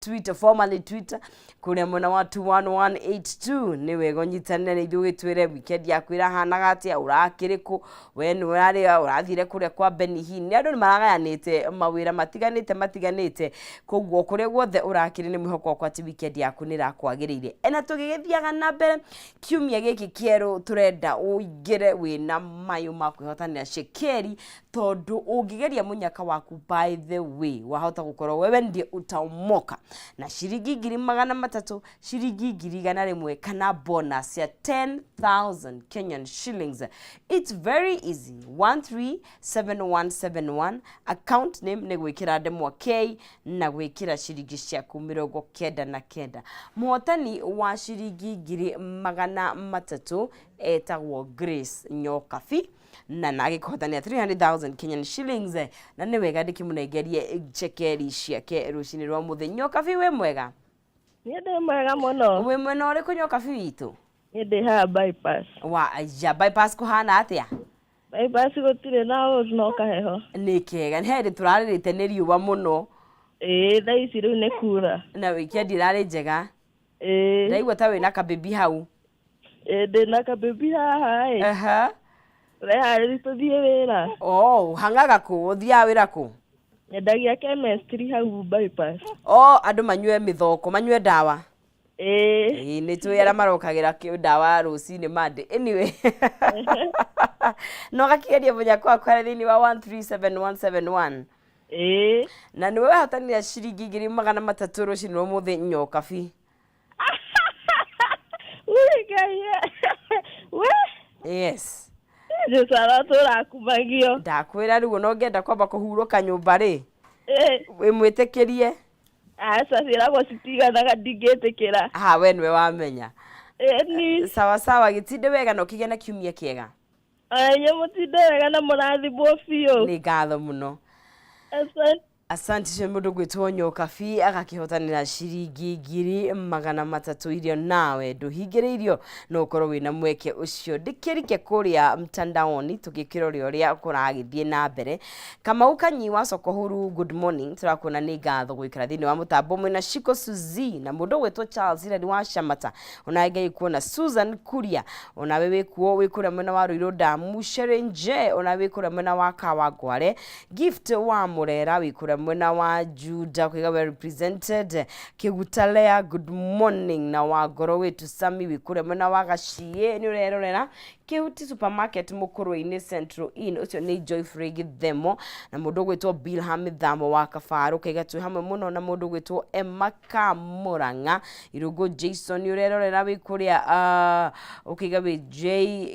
Twitter, formerly Twitter, kũrĩa mwena wa 21182. Nĩ wega ũnyitanĩre na ithuĩ, ũgĩtwĩre weekend yaku ĩrahanaga atĩa, ũrakĩrĩ kũ, we nĩ ũrarĩa ũrathire kũrĩa kwa Benny Hinn. Nĩ andũ nĩ maragayanĩte mawĩra matiganĩte matiganĩte, koguo kũrĩa guothe ũrakĩrĩ, nĩ mwĩhoko wakwa atĩ weekend yaku nĩ ĩrakwagĩrĩire. Ena tũgĩgĩthiaga na mbere kiumia gĩkĩ kĩerũ, tũrenda ũingĩre wĩna mayũ ma kwĩhotanĩra cekeri, tondũ ũngĩgeria mũnyaka waku, by the way, wahota gũkorwo wewe ndiye utaomoka na ciringi 300,000, ciringi 100,000 kana bonus ya 10,000 Kenyan shillings. It's very easy: 137171, account name nĩ gwĩkĩra ndemwa K na gwĩkĩra ciringi ciaku 99. Mũhotani wa ciringi 300,000 etagwo Grace Nyokabi na nagĩkũhotanĩra 300,000 Kenyan shillings, na nĩ wega ndĩkĩmũnengerie cekeri ciake rũcinĩ rwa mũthenya. Nyokabi, wĩ mwega? Niĩ ndĩ mwega mũno. Wĩ mwena ũrĩkũ, Nyokabi witũ? Niĩ ndĩ haha Bypass. Wa ya Bypass kũhana atĩa? Bypass gũtirĩ na ũru, no kaheho. Nĩ kega, nĩ hĩndĩ tũrarĩrĩte nĩ riũa mũno. Ĩĩ, thaa ici rĩu nĩ kura. Na weekend ĩrarĩ njega? Ĩĩ. Ndaigua ta wĩna kabebi hau. Ĩĩ, ndĩ na kabebi haha ĩ. Tũreharĩri tũthiĩ wĩra. Oh, hangaga kũ? Ũthiaga wĩra kũ? Nyendagia chemistry hau Bypass. Oh, andũ manyue mĩthoko, manyue ndawa. Ĩĩ. Ĩĩ, nĩ tũĩ arĩa marokagĩra ndawa rũcinĩ Monday. Anyway, no gakĩgeria mũnyaka waku harĩa thĩinĩ wa 137171. Ĩĩ. Na nĩwe wehotanĩra ciringi 300,000 rũcinĩ rwa ũmũthĩ, Nyokabi. Ui Ngai we. Yes. Jesũ aratũrakumagio. Ndakwĩra rĩu, ona ũngĩenda kwamba kũhurũka nyũmba rĩ, Ĩĩ. wĩmwĩtĩkĩrie. Aca, ciĩragwo citiganaga, ndingĩtĩkĩra. Ha, we nĩwe wamenya. Ĩni. Sawa sawa, gĩtinde wega na ũkĩgĩa na kiumia kĩega. Ona inyuĩ mũtinde wega na mũrathimwo biũ. Nĩ ngatho mũno. Asante. Asante. Cio mũndũ gwĩtwo Nyokabi agakĩhotanĩra ciringi 300,000 irio, nawe ndũhingĩrĩirio, no ũkorwo wĩna mweke ũcio. Ndĩkĩrike kũrĩa mtandaoni tũgĩkĩrore ũrĩa kũragĩthiĩ na mbere. Kamau Kanyi wa Soko Huru, good morning, tũrakuona, nĩ ngatho gũikara thĩinĩ wa mũtambo mwĩna Shiko Suzy na mũndũ gwĩtwo Charles Irani wa Shamata. Onawe Ngai kuona Susan Kuria, onawe wĩkuo, wĩ kũrĩa mwena wa Ruiru Ndamu. Sherenje, onawe wĩ kũrĩa mwena wa Kawangware. Gift wa Murera, wĩ kũrĩa mwena wa Juda, kwiga well represented. Kĩgutalea, good morning, na wa ngoro wĩtu Sami, wĩ kũrĩa mwena wa Gaciĩ, nĩ ũrerorera Kĩhuti Supermarket, Mũkũrwe-inĩ Central Inn. Ũcio nĩ Joyfrey Gĩthemo na mũndũ ũgwĩtwo Bilha Mĩthamo wa Kabarũ, kaiga twĩ hamwe mũno, na mũndũ ũgwĩtwo Emma Kamũrang'a Irũngũ Jason, nĩ ũrerorera wĩ kũrĩa ũkĩiga wĩ J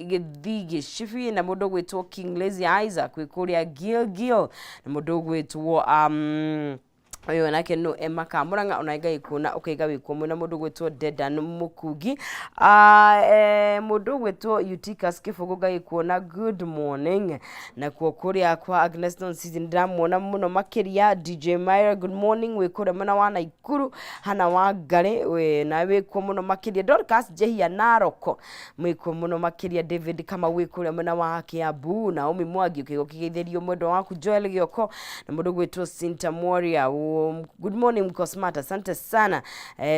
Gĩthii Gĩcibi, na mũndũ ũgwĩtwo King Lazy Isaac wĩ kũrĩa Gilgil, na mũndũ ũgwĩtwo ũyũ nake no Emma Kamũrang'a, ona Ngai kuona ũkaiga wĩ kuo mwena mũndũ ũgwĩtwo Dedan Mũkungi, mũndũ ũgwĩtwo Eutychus Kĩbũgũ, Ngai kuona, good morning. Nakuo kũrĩa kwa Agnes Nonsizi ndĩramuona mũno makĩria. DJ Myra, good morning, wĩ kũrĩa mwena wa Naikuru. Hana wa Ngarĩ, wĩ nawe wĩ kuo mũno makĩria. Dorcas Njehia Naroko, mwĩ kuo mũno makĩria. David Kamau, wĩ kũrĩa mwena wa Kiambu. Naomi Mwangi, ũkĩiga ũkĩgeithĩrio mwendwa waku Joel Gĩoko na mũndũ gwĩtwo Sinta Moria. Good morning, mko smart, asante sana.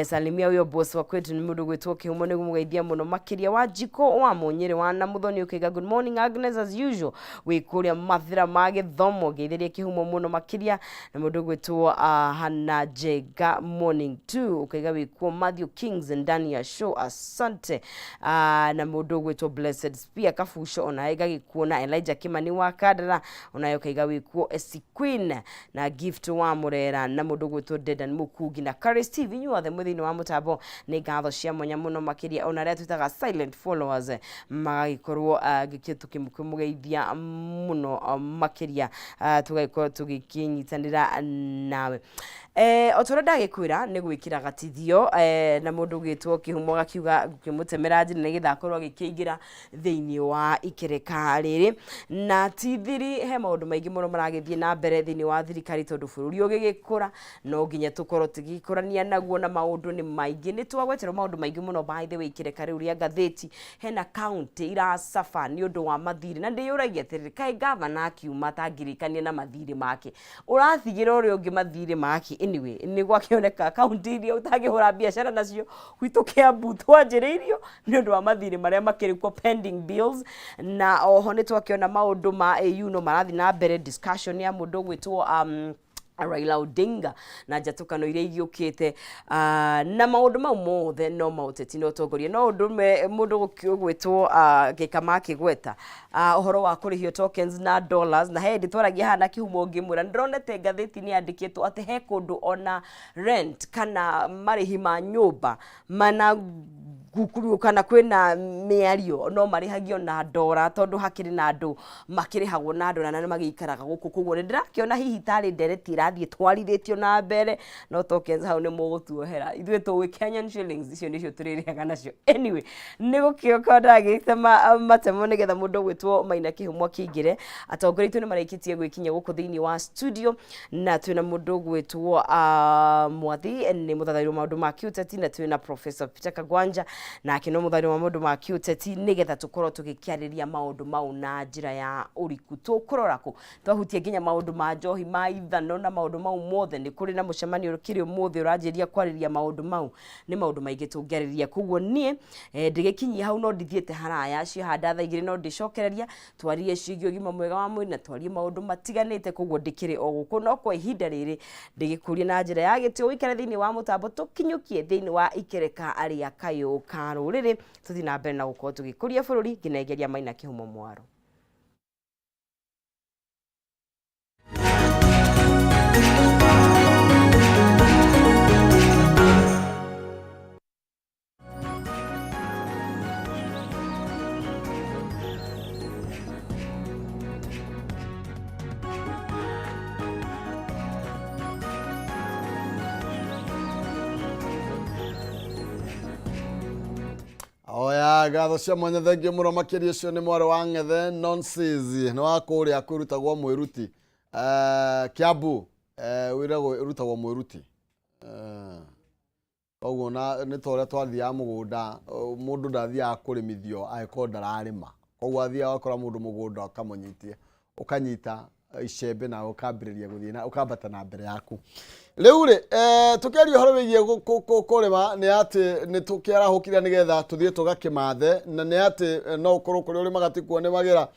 Salimia huyo boss wa kwetu, nĩ mũndũ gwĩtwo Kĩhumo, nĩ mũgeithia mũno makĩria. Wa Njiko wa Mũnyĩrĩ wa na Mũthoni, ũkĩiga good morning Agnes, as usual, wĩ kũrĩa Mathĩra ma Gĩthomo, ngeithĩria Kĩhumo mũno makĩria na mũndũ gwĩtwo Hana Njenga, morning too, ũkaiga wĩ kuo Matthew Kings ndani ya show, asante. Na mũndũ ũgwĩtwo Blessed Spear Kabuco, onawe ngagĩkuona. Elijah Kimani wa Kandara, onawe ũkaiga wĩ kuo. Esi Queen na Gift wa Murera na mũndũ ũgwĩtwo Dedan Mukungi na Curry Steve, inyuothe mwĩ thĩinĩ wa mũtambo, nĩ ngatho cia mwanya mũno makĩria. Ona arĩa twĩtaga silent followers magagĩkorwo tũkĩmũgeithia mũno makĩria, tũgagĩkorwo tũgĩkĩnyitanĩra nawe. O ta ũrĩa ndagĩkwĩra, nĩ gwĩkĩra gatithio na mũndũ ũgĩtwo Kĩhumo agakiuga ngũkĩmũtemera njĩra nĩgetha akorwo agĩkĩingĩra thĩinĩ wa ikereka rĩrĩ. Na ti thiri, he maũndũ maingĩ mũno maragĩthiĩ na mbere thĩinĩ wa thirikari, tondũ bũrũri ũgĩgĩkũra. Ũragĩkũra, no nginya tũkorwo tũgĩkũrania naguo, na maũndũ nĩ maingĩ. Nĩ twagweterwo maũndũ maingĩ mũno. By the way, ikĩreka rĩu rĩa ngathĩti, hena kaunti iracaba nĩ ũndũ wa mathirĩ, na ndĩyũragia atĩrĩrĩ, kaĩ gavana akiuma atangĩrĩkania na mathirĩ make, ũratigĩra ũrĩa ũngĩ mathirĩ make? Anyway, nĩ gwakĩoneka kaunti iria ũtangĩhũra biacara nacio. Gwitũ Kiambu twanjĩrĩirio nĩ ũndũ wa mathirĩ marĩa makĩrĩ kuo, pending bills. Na oho nĩ twakĩona maũndũ ma AU no marathiĩ na mbere, discussion ya mũndũ ũgwĩtwo Raila Odinga na njatũkano iria igĩũkĩte, na maũndũ mau mothe no maũteti na ũtongoria. No ũndũ ũmwe mũndũ ũgwĩtwo Gĩkama akĩgweta ũhoro wa kũrĩhio tokens na dollars, na he hĩndĩ twaragia haha na Kĩhumo ngĩmwĩra nĩndĩronete ngathĩti-inĩ yandĩkĩtwo atĩ he kũndũ ona rent kana marĩhi ma nyũmba mana gukuru kana kwĩna mĩario no marĩhagio na ndora, tondũ hakĩrĩ na andũ makĩrĩhagwo na ndora na nĩ magĩikaraga gũkũ. Koguo nĩ ndĩrakĩona hihi tarĩ ndereti ĩrathiĩ twarithĩtio na mbere, no tokens hau nĩ mũgũtuohera, ithuĩ tũĩ Kenyan shillings, icio nĩcio tũrĩrĩhaga nacio. Anyway, nĩ gũkĩoka ndagĩtema matemo nĩgetha mũndũ ũgwĩtwo Maina Kĩhumo akĩingĩre. Atongoria aitũ nĩ marĩkĩtie gwĩkinyia gũkũ thĩinĩ wa studio, na twĩna mũndũ ũgwĩtwo Mwathi, nĩ mũthathaũri wa maũndũ ma kĩũteti, na twĩna Professor Peter Kagwanja, nake no mũthathaũri wa maũndũ ma kĩũteti, nĩgetha tũkorwo tũgĩkĩarĩria maũndũ mau na njĩra ya ũriku. Tũkũrora kũ twahutia nginya maũndũ ma njohi ma ithano na maũndũ mau mothe. Nĩ kũrĩ na mũcemanio kĩrĩ ũmũthĩ ũranjĩria kwarĩria maũndũ mau. Nĩ maũndũ maingĩ tũngĩarĩrĩria, koguo niĩ ndĩgĩkinyie hau, no ndithiĩte haraya ciahanda thaa 2, no ndĩcokereria twarie ciĩgiĩ ũgima mwega wa mwĩrĩ na twarie maũndũ matiganĩte. Koguo ndĩkĩrĩ o gũkũ, no kwa ihinda rĩrĩ ndĩgĩkũrie na njĩra ya gĩtĩo ũikare thĩinĩ wa mũtambo, tũkinyũkie thĩinĩ wa ikereka rĩa Kayũ ka Rũrĩrĩ, tũthiĩ na mbere na gũkorwo tũgĩkũria bũrũri ngĩnengeria Maina Kĩhumo mwaro. Oya ngatho cia mwanya, thengio mũno makĩria. Ũcio nĩ mwarĩ wa Ng'ethe Nonsis, nĩ wa kũrĩa kwĩrutagwo mwĩruti. Kiambu, wĩragwo ĩrutagwo mwĩruti. Koguo na nĩ ta ũrĩa twathiaga mũgũnda, mũndũ ndathiaga kũrĩmithio angĩkorwo ndararĩma. Koguo athiaga ũgakora mũndũ mũgũnda ũkamũnyitia, ũkanyita icembe na ũkambĩrĩria gũthiĩ na ũkambata na mbere yaku. Rĩu rĩ, tũkĩaria ũhoro wĩgiĩ kũrĩma, nĩ atĩ nĩ tũkĩarahũkire nĩgetha tũthiĩ tũgakĩmathe, na nĩ atĩ no ũkorwo kũrĩa ũrĩmaga tikuo nĩmagĩra,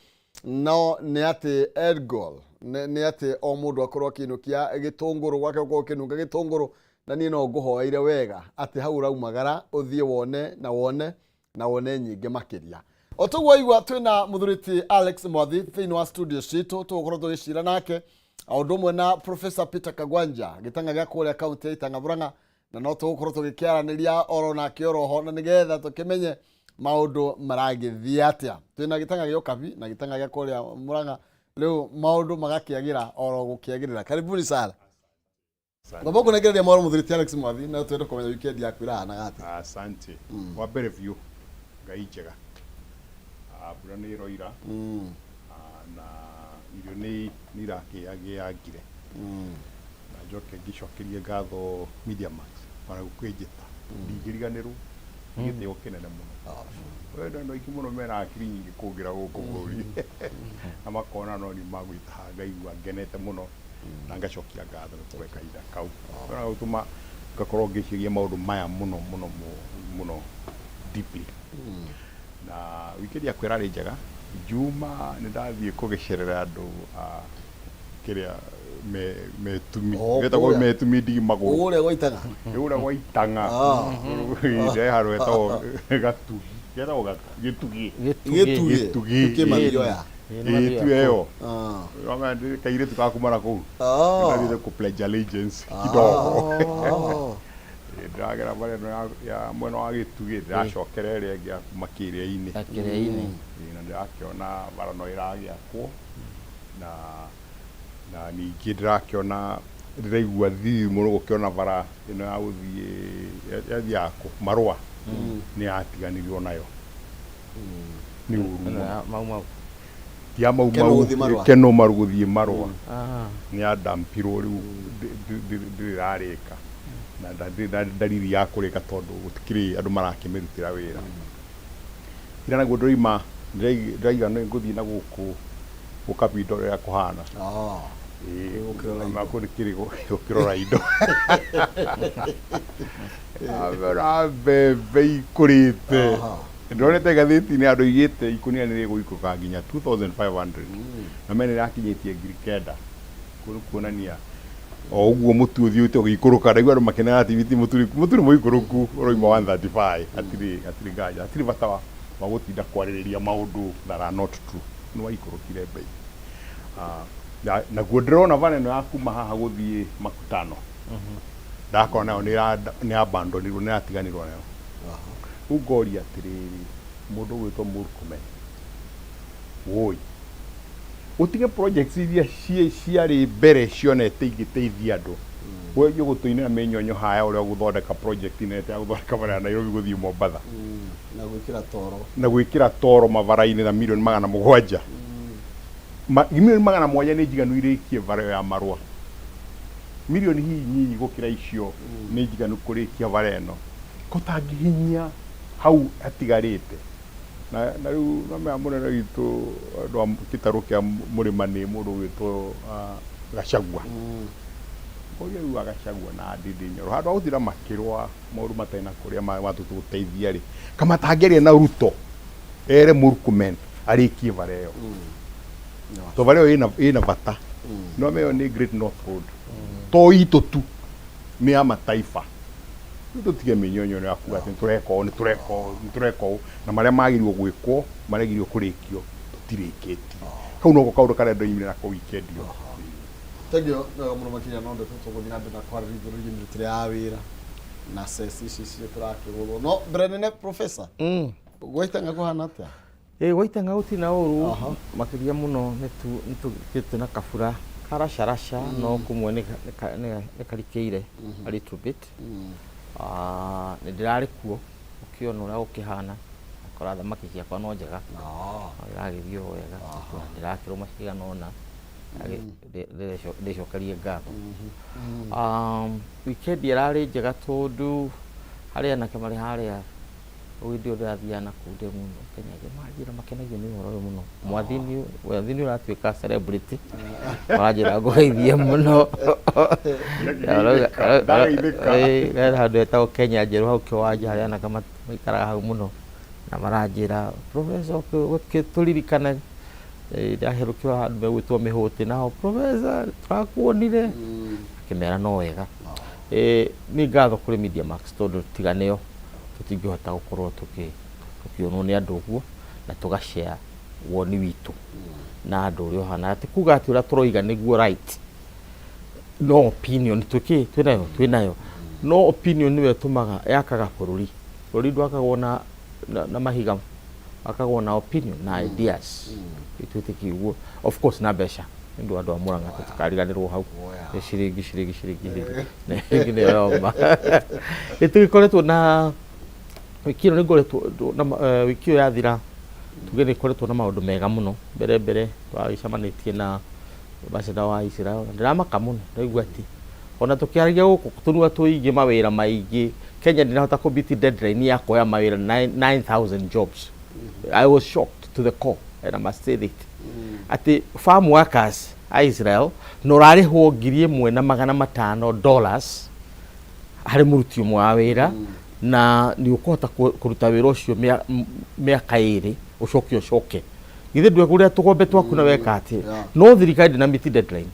no nĩ atĩ Edgol nĩ atĩ o mũndũ akorwo akĩinũkia gĩtũngũrũ gwake, gũkorwo ũkĩnunga gĩtũngũrũ. Na niĩ no ngũhoeire wega atĩ hau ũraumagara ũthiĩ wone na wone na wone nyingĩ makĩria. O toguo waigua, twĩna mũthuri Alex Mwathi thĩinĩ wa studio citũ, tũgũkorwo tũgĩcira nake o ũndũ ũmwe na Professor Peter Kagwanja, gĩtanga gĩa kũrĩa kaunti ya Itanga Murang'a, na no tũgũkorwo tũgĩkĩaranĩria oro nake oroho, na nĩgetha tũkĩmenye maũndũ maragĩthiĩ atĩa. Twĩna gĩtanga gĩa Ũkabi na gĩtanga gĩa kũrĩa Murang'a, rĩu maũndũ magakĩagĩra oro gũkĩagĩrĩra. Karibuni sana. Ngomba kũnengereria mwaro mũthuri ti Alex Mwathi, na twende kũmenya weekend yaku ĩrahanaga atĩa. Asante. Wa mbere biũ, Ngai njega. Mbura nĩ ĩroira. Na irio nĩ irakĩagĩangire. Na njoke ngĩcokerie ngatho Media Max ona gũkĩnjĩta. Ndingĩriganĩrwo, nĩ gĩtĩo kĩnene mũno. We andũ aingĩ mũno mena akiri nyingĩ kũngĩra gũkũ bũrũri na makona no niĩ magwĩta haha, ngaigua ngenete mũno na ngacokia ngatho nĩ kũhe kahinda kau. Ona gũtũma ngakorwo ngĩciria maũndũ maya mũno mũno mũno deeply. Na weekend yakwa ĩrarĩ njega. Juma nĩ ndathiĩ kũgĩcerera andũ a kĩrĩa metumi. Oh, Getagwo kũrĩa. Metumi ndigi magũrũ. Kũrĩa gwa Itang'a. Kũrĩa gwa Itang'a. Ndĩ handũ hetagwo Gatugi. Getagwo Gĩtugĩ. Gĩtugĩ. Gĩtugĩ. Kĩmathioya. Ĩĩ tu ĩyo. Wamenya ndĩ kairĩtu ga kuma na kũu. Ndathiĩte kũ pledge allegiance kidogo. Ndĩragera bara ĩno ya mwena wa Gĩtugĩ, ndĩracokera ĩrĩa ĩngĩ ya kuma Kĩrĩa-inĩ. Ya Kĩrĩa-inĩ. Ĩĩ, na ndĩrakĩona bara no ĩragĩakwo na ningĩ ndĩrakĩona, ndĩraigua thithi mũno gũkĩona bara ĩno ya gũthiĩ yathiaga kũ Marũa nĩ yatiganĩrio nayo. Nĩ ũru Ĩno mũno. ya Mau Mau. Ti ya Mau Kenũ Mau gũthiĩ Marũa. Kenũ Maru gũthiĩ Marũa nĩ yandampirwo rĩu ndĩrĩ ĩrarĩka na ndĩrĩ na ndariri ya kũrĩka tondũ gũtikĩrĩ andũ marakĩmĩrutĩra wĩra. Ira naguo ndĩroima ndĩraiga nĩ ngũthiĩ na gũkũ gũkabinda ũrĩa kũhana. Ĩĩ, gũkĩrora indo. Na kũu nĩkĩrĩ gũkĩrora indo. Ndamera mbembe ikũrĩte. Ndonete ngathĩti-inĩ andũ oigĩte ikũnia nĩ rĩgũikũrũka nginya 2500 na mena ĩrakinyĩtie 9,000. Kũu nĩ kuonania o ũguo mũtu ũthiĩte ũgĩikũrũka. Ndaigua andũ makenaga atĩ mũtu mũtu nĩ mũikũrũku ũroima 135 hatirĩ hatirĩ nganja hatirĩ bata wa wa gũtinda kwarĩrĩria maũndũ that are not true. Nĩ waikũrũkire mbei. Naguo ndĩrona bara ĩno ya kuma haha gũthiĩ Makutano ndakora nayo nĩ abandonirwo, nĩ ĩratiganĩrwo nayo. Rĩu ngoria atĩrĩrĩ, mũndũ ũgwĩtwo Murkomen, woi, ũtige projects iria ciarĩ mbere cionete ingĩteithia andũ, we ũgũtũinĩra mĩnyonyo haya ũrĩa ũgũthondeka project nene ya gũthondeka bara ya Nairobi gũthiĩ Mombatha. Na gwĩkĩra toro. Na gwĩkĩra toro mabara-inĩ na milioni 700. Milioni 700 nĩ njiganu irĩkie bara ĩyo ya Marũa. Milioni hihi nyinyi gũkĩra icio nĩ njiganu kũrĩkia bara ĩno. Ko tangĩhinyia hau hatigarĩte. Na rĩu nomenya mũnene witũ andũ a gĩtarũ kĩa mũrĩma nĩ mũndũ ũgwĩtwo Gachagua. Ngoria rĩu Gachagua na Ndindi Nyoro handũ ha gũtinda makĩrũa maũndũ matarĩ na kũrĩa matũteithia rĩ, kama matangĩaria na Ruto ere Murkomen arĩkie bara ĩyo. To bara ĩyo ĩna bata. No ĩyo nĩ Great North Road. To itũ tu nĩ ya mataifa. Rĩu tũtige mĩnyonyo ĩno ya kuga atĩ nĩtũreka ũũ nĩtũreka ũũ nĩtũreka ũũ na marĩa magĩrĩirwo gwĩkwo marĩa kũrĩkio tũtirĩkĩtie. Kau noko kaũndũ karĩa ndoimire nako weekend ĩyo. Thengiũ nĩ wega mũno makĩria no ndeto tũgũthiĩ na mbere na kwarĩrĩria igũrũ rĩgiĩ mĩrutĩre ya wĩra na ceci ici cio tũrakĩgũrwo. No mbere nene professor, gwaitanga kũhana atĩa? Ĩĩ gwaitanga gũtirĩ na ũru makĩria mũno nĩ tũgĩte na kabura karacaraca no kũmwe nĩ karikĩire a little bit. Nĩ ndĩrarĩ kuo ũkĩona ũrĩa gũkĩhana akora thamaki ciakwa no njega iragĩthiĩ o wega ndĩrakĩrũma cigana ũna ndĩcokerie ngatho. Weekend ĩrarĩ njega tondũ harĩ anake marĩ harĩa hĩndĩ ĩyo ndĩrathiaga na kũu ndĩ mũno Kenya manjĩra makenagio nĩ ũhoro ũyũ mũno. Mwathini ũratuĩka celebrity maranjĩra ngũgeithie mũno. Hena handũ hetagwo Kenya Njerũ hau kĩwanja harĩa anake maikaraga hau mũno na maranjĩra professor ũkĩtũririkane ndaherũkio handũ megwĩtwo Mĩhũtĩ nao professor tũrakuonire akĩmera no wega. Nĩ ngatho kũrĩ Media Max tondũ tiga nĩo tũtingĩhota gũkorwo tũkĩonwo nĩ andũ ũguo na tũgashare woni witũ na andũ ũrĩa ũhana. Ti kuga atĩ ũrĩa tũroiga nĩguo right, no opinion twĩkĩ twĩnayo twĩnayo, no opinion nĩyo ĩtũmaga yakaga bũrũri. Bũrũri ndwakagwo na mahiga, wakagwo na opinion na ideas. Twĩtĩkie ũguo, of course na mbeca nĩ ũndũ wa andũ a Mũrang'a tũtikariganĩrwo hau nĩ ciringi ciringi ciringi ciringi nĩyo yoma. Nĩ tũgĩkoretwo na wiki ĩno nĩ ngoretwo na wiki ĩyo yathira tuge nĩ ĩkoretwo na maũndũ mega mũno. Mbere mbere twagĩcemanĩtie na ambassador wa Israel na ndĩramaka mũno ndaigua atĩ ona tũkĩaragia gũkũ tũnua tũingĩ mawĩra maingĩ Kenya ndĩnahota kũ beat deadline ya kuoya mawĩra 9000 jobs. I was shocked to the core and I must say that atĩ farm workers a Israel na ũrarĩhwo $1,500 harĩ mũruti ũmwe wa wĩra na nĩ ũkũhota kũruta wĩra ũcio mĩaka ĩrĩ ũcoke ũcoke githĩ ndwegũrĩra tũgombe twaku na weka atĩ no thirikari ndĩna meet deadline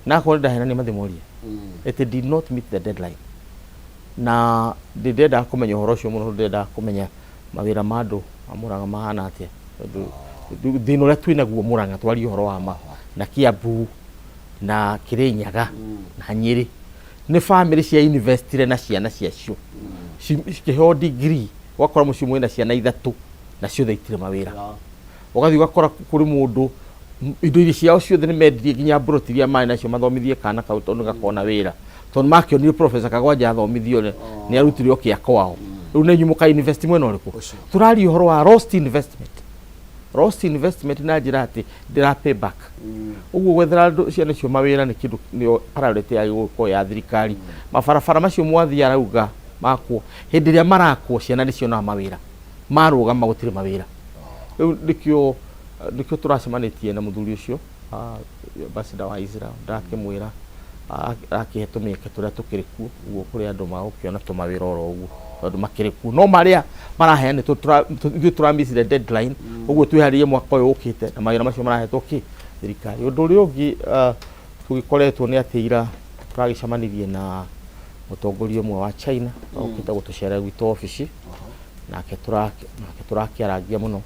na akorwo ndahenania mathimoria it did not meet the deadline na ndĩndendaga kũmenya ũhoro ũcio mũno ndĩrendaga kũmenya mawĩra ma andũ a Mũrang'a mahana atĩa tondũ thĩna ũrĩa twĩnaguo Mũrang'a twarie ũhoro wa ma na Kiambu na Kĩrĩnyaga na Nyĩrĩ nĩ bamĩrĩ cia investire na ciana ciacio cikĩheo degree ũgakora mũciĩ ũmwe wĩna ciana ithatũ na ciothe itirĩ mawĩra ũgathiĩ ũgakora kũrĩ mũndũ indo iria ciao ciothe nĩ mendirie nginya mburoti iria marĩ nacio mathomithie kana kau tondũ gakona wĩra tondũ makĩonire professor Kagwanja athomithio nĩ arutire o kĩa kwao rĩu na inyuĩ mũka invest mwena ũrĩkũ tũraria ũhoro wa lost investment. Lost investment na njĩra atĩ ndĩra pay back. Ũguo gwethera andũ ciana icio mawĩra nĩ kĩndũ nĩyo priority ya gũkorwo ya thirikari. Mabarabara macio mwathi arauga makwo, hĩndĩ ĩrĩa marakwo ciana nĩ cionaga mawĩra, marũgama gũtirĩ mawĩra. Rĩu nĩkĩo tũracemanĩtie na mũthuri ũcio, ambassador wa Israel, ndakĩmwĩra arakĩhe tũmĩeke tũrĩa tũkĩrĩ kuo, ũguo kũrĩ andũ magũkĩona tũmawĩra oro ũguo tondũ makĩrĩ kuo, no marĩa maraheanĩtwo ithuĩ tũramissire deadline, ũguo twĩharĩrie mwaka ũyũ ũkĩte na mawĩra macio marahetwo kĩ thirikari. Ũndũ ũrĩa ũngĩ tũgĩkoretwo nĩ atĩ ira tũragĩcemanirie na mũtongoria ũmwe wa China okĩte gũtũcerera gwitũ obici, nake tũrakĩarangia mũno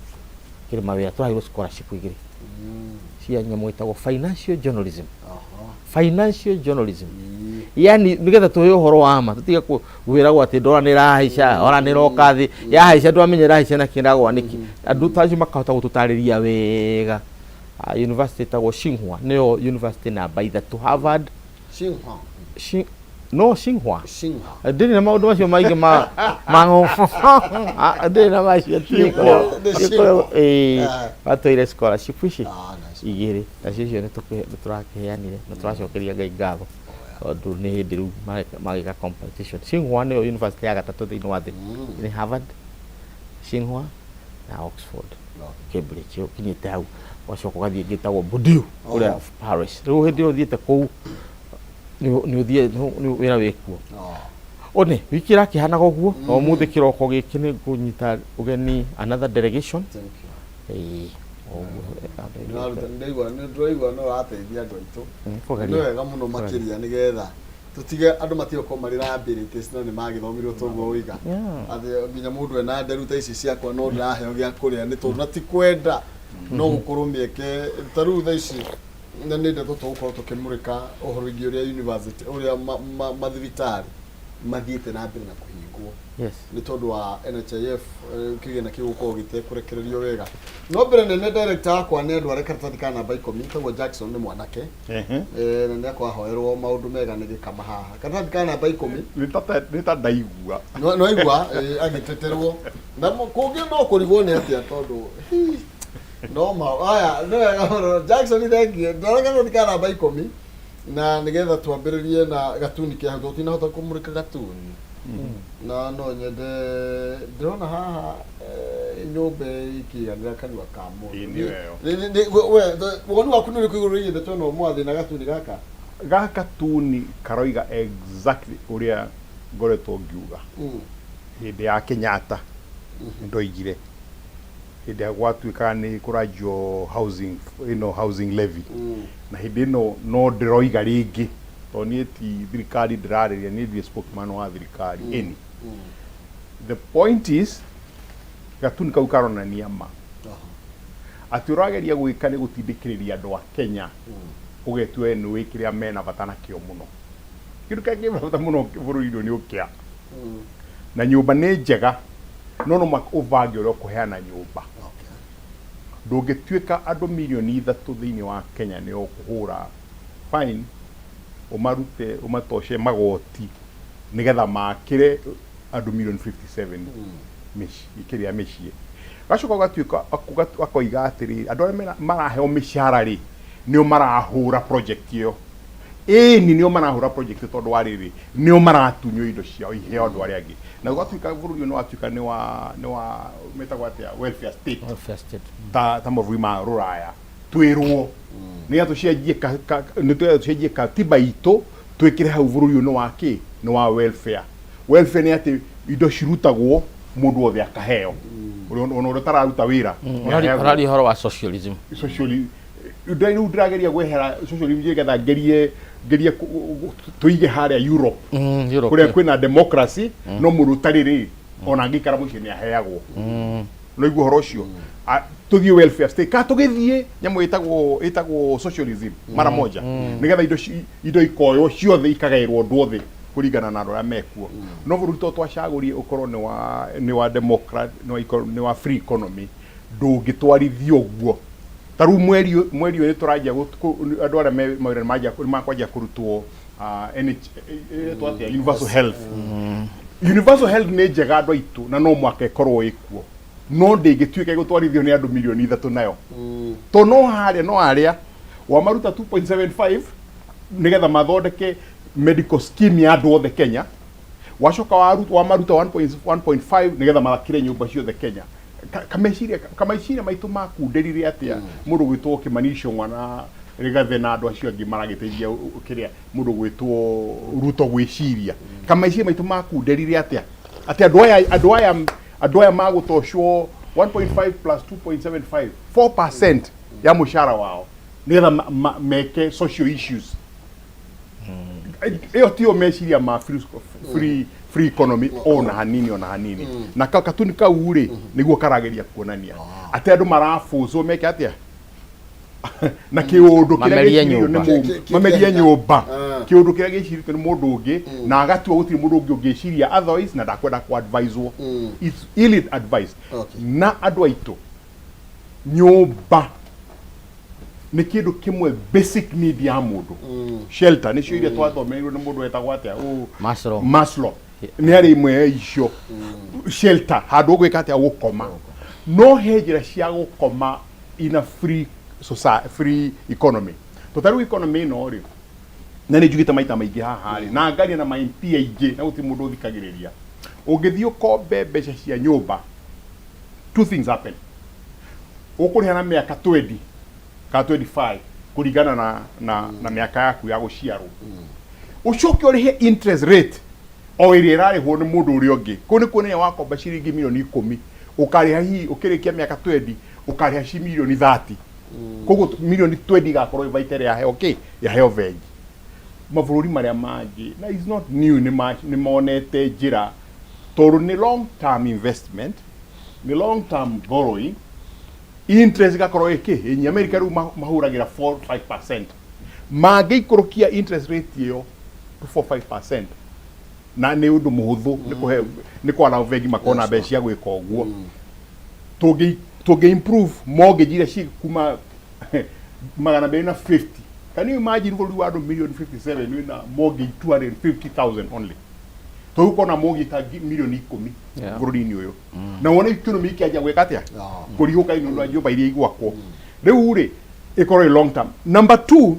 kĩrĩ mawĩra tũraheirwo scholarship igĩrĩ cia nyamũ ĩtagwo financial journalism. Financial journalism, yani nigetha tuhe ũhoro wa ma, tũtige kwĩragwo atĩ ndora nĩ ĩrahaica, ora nĩ ĩroka thĩ, yahaica ndwamenya ĩrahaica na kĩragwa nĩkĩ. Andũ ta acio makahota gũtũtarĩria wega. University ĩtagwo Tsinghua, nĩyo university namba 3, Harvard. Tsinghua. No Tsinghua. Tsinghua. Ndĩrĩ na maũndũ macio maingĩ ma ndĩrĩ na macio. Watũire scholarship ici igĩrĩ, nacio icio nĩ tũrakĩheanire na tũracokeria Ngai ngatho tondũ nĩ hĩndĩ rĩu magĩka competition. Tsinghua nĩyo university ya gatatũ thĩinĩ wa thĩ, nĩ Harvard, Tsinghua na Oxford, Cambridge. Ũkinyĩte hau ũgacoka ũgathiĩ ĩngĩ ĩtagwo Bordeaux kũrĩa Paris. Rĩu hĩndĩ ĩyo ũthiĩte kũu nĩ ũthiĩ wĩra wĩkuo. One wiki ĩrakĩhanaga ũguo, na ũmũthĩ kĩroko gĩkĩ nĩ ngũnyita ũgeni another delegation. Ndĩraigua nĩ ũrateithia andũ aitũ. Nĩ wega mũno makĩria nĩgetha tũtige andũ matige gũkorwo marĩ liabilities na nĩ magĩthomirwo toguo ũiga. Atĩ nginya mũndũ ena nderu ta ici ciakwa no ndĩraheo gĩa kũrĩa nĩ tondũ na ti kwenda, no gũkorwo mĩeke ta rĩu thaa ici na nĩ ndeto tũgũkorwo tũkĩmũrĩka ũhoro wĩgiĩ ũrĩa university ũrĩa mathibitarĩ mathiĩte na mbere na kũhingwo nĩ tondũ wa NHIF kĩgĩna kĩu gũkorwo gĩtekũrekererio wega. No mbere nene director wakwa nĩ andũ arĩa karatathi ka namba 10 tagwo Jackson nĩ mwanake na nĩ akwahoerwo maũndũ mega nĩ gĩkama haha. Karatathi ka namba 10 nĩ ta ndaigua. No igua agĩteterwo na kũngĩ no kũrigwo nĩ atĩa tondũ no ma aya nĩ wega mũno Jackson thank you. Ndora karatathi ka namba 10 na nĩgetha twambĩrĩrie na gatuni ke hau tũtinahota kũmũrĩka gatuni na no nyende ndĩrona haha nyũmba ĩkĩiganĩra kanua ka mũndũ. Woni waku nĩ ũrĩkũ igũrũ rĩgiĩ ndeto ĩno mwathi na gatuni gaka? Gaka tuni karoiga exactly ũrĩa ngoretwo ngiuga hĩndĩ ya Kenyatta ndoigire hĩndĩ ya gwatuĩkaga nĩ kũranjio housing ĩno housing levy na hĩndĩ ĩno no ndĩroiga rĩngĩ tondũ niĩ ti thirikari ndĩrarĩria, niĩ ndirĩ spokesman wa thirikari any. The point is gatuni kau karonania ma atĩ ũrageria gwĩka nĩ gũtindĩkĩrĩria andũ a Kenya ũgetua we nĩ kĩrĩa mena bata nakĩo mũno. Kĩndũ kĩrĩa kĩ bata mũno bũrũri-inĩ ũyũ nĩ ũkĩa na nyũmba nĩ njega no no mũhaka ũbange ũrĩa ũkũheana nyũmba. Ndũngĩtuĩka andũ mirioni 3 thĩinĩ wa Kenya nĩ ũkũhũra fine ũmarute ũmatoce magoti nĩgetha makĩre andũ mirioni 57 mĩciĩ kĩrĩa mĩciĩ. Gacoka ũgatuĩka akoiga atĩrĩrĩ andũ arĩa maraheo mĩcara rĩ nĩo marahũra project ĩyo. Ĩni nĩo marahũra project tondũ wa rĩrĩ nĩo maratunywo indo ciao iheo andũ arĩa angĩ. Na ũgatuĩka bũrũri ũyũ nĩ watuĩka nĩ wa metagwo atĩa welfare state. Welfare state. Ta mabũrũri ma rũraya twĩrwo nĩgetha tũcenjie tũcenjie katiba itũ twĩkĩre hau bũrũri ũyũ nĩ wa kĩ nĩ wa welfare. Welfare nĩ atĩ indo cirutagwo mũndũ wothe akaheo. Ona ũrĩa ũtararuta wĩra. Ũraria ũhoro wa socialism. Socialism. Rĩu ndĩrageria gwehera socialism nĩgetha ngerie tũige harĩa Europe. Kũrĩa kwĩna democracy no mũndũ ũtarĩ rĩ ona angĩikara mũciĩ nĩ aheagwo. No igua ũhoro ũcio. Tũthiĩ welfare state ka tũgĩthiĩ nyamũ ĩtagwo socialism mara moja nĩgetha indo ikoywo ciothe ikagaĩrwo andũ othe kũringana na andũ arĩa mekuo. No bũrũri to twacagũrie ũkorwo nĩ wa democrat nĩ wa free economy ndũngĩtwarithio ũguo. Ta rĩu mweri ũyũ nĩ tũranjia andũ arĩa me mawĩra nĩ makwanjia kũrutwo universal health. Universal health nĩ njega andũ aitũ na no mũhaka ĩkorwo ĩkuo. No ndĩngĩtuĩka ĩgũtwarithio nĩ andũ mirioni 3 nayo, to no harĩa no harĩa wamaruta 2.75 nigetha mathondeke medical scheme ya andũ othe Kenya, wacoka wamaruta 1.5 nigetha mathakire nyũmba ciothe Kenya. Kameciria maitũ makunderire atĩa mũndũ gwĩtwo Kimani Ichung'wa na Rigathi na andũ acio angĩ maragĩteithia kĩrĩa mũndũ gwĩtwo Ruto gwĩciria? Kameciria maitũ makunderire atĩa atĩ andũ aya magũtocwo 1.5 plus 2.75, 4% ya mũcara wao nigetha meke social issues? Ĩyo tiyo meciria ma free economy ona hanini, ona hanini. Na katuni kau rĩ, nĩguo karageria kuonania atĩ andũ marabũcwo meke atĩa na kĩũndũ kĩrĩa Mamerie gĩcirĩtio nĩ nyũmba. Mamerie nyũmba. Kĩũndũ kĩrĩa gĩcirĩtio nĩ mũndũ ũngĩ na agatua gũtirĩ mũndũ ũngĩ ũngĩciria otherwise na ndakwenda ku advisewo. It's ill advised. Na andũ aitũ, nyũmba nĩ kĩndũ kĩmwe basic need ya mũndũ. Shelter nĩcio iria twathomeirwo nĩ mũndũ wetagwo atĩa? Maslow. Maslow nĩ arĩ imwe ya icio, shelter, handũ ũgwĩka atĩa? Gũkoma. No he njĩra cia gũkoma in a free society, free economy. To ta rĩu economy ĩno rĩ, na nĩ njugĩte maita maingĩ haha rĩ, na ngaria na ma MP aingĩ na gũtirĩ mũndũ ũthikagĩrĩria. Ũngĩthiĩ ũkombe mbeca cia nyũmba, two things happen. Ũkũrĩha na mĩaka 20 kana 25 kũringana na mĩaka yaku ya gũciarwo, ũcoke ũrĩhe interest rate o ĩrĩa ĩrarĩhwo nĩ mũndũ ũrĩa ũngĩ. Kũu nĩ kuonania wakomba ciringi mirioni 10, ũkarĩha hihi ũkĩrĩkia mĩaka 20 ũkarĩha ci mirioni 30. Koguo mirioni 20 igakorwo ĩbaita ĩrĩa yaheo kĩ yaheo bengi. Mabũrũri marĩa mangĩ, na is not new, nĩ monete njĩra, tondũ nĩ long term investment, nĩ long term borrowing, interest igakorwo ĩkĩ ĩnyi. America rĩu mahũragĩra 4 5%. Mangĩikũrũkia interest rate ĩyo to 4 5%, na nĩ ũndũ mũhũthũ, nĩ kũhe nĩ kwara bengi makona mbeca cia gwĩka ũguo. Tũngĩ improve mortgage iria ci kuma 250. Can you imagine bũrũri wa andũ mirioni 57 wĩna mortgage 250,000 only? Tũgũkorwo na mortgage ta mirioni 10 bũrũri-inĩ ũyũ, na wone economy ikĩanjia gwĩka atĩa? Kũrihũka nĩ ũndũ wa nyũmba iria igwakwo rĩu rĩ, ĩkorwo ĩ long term. Number two,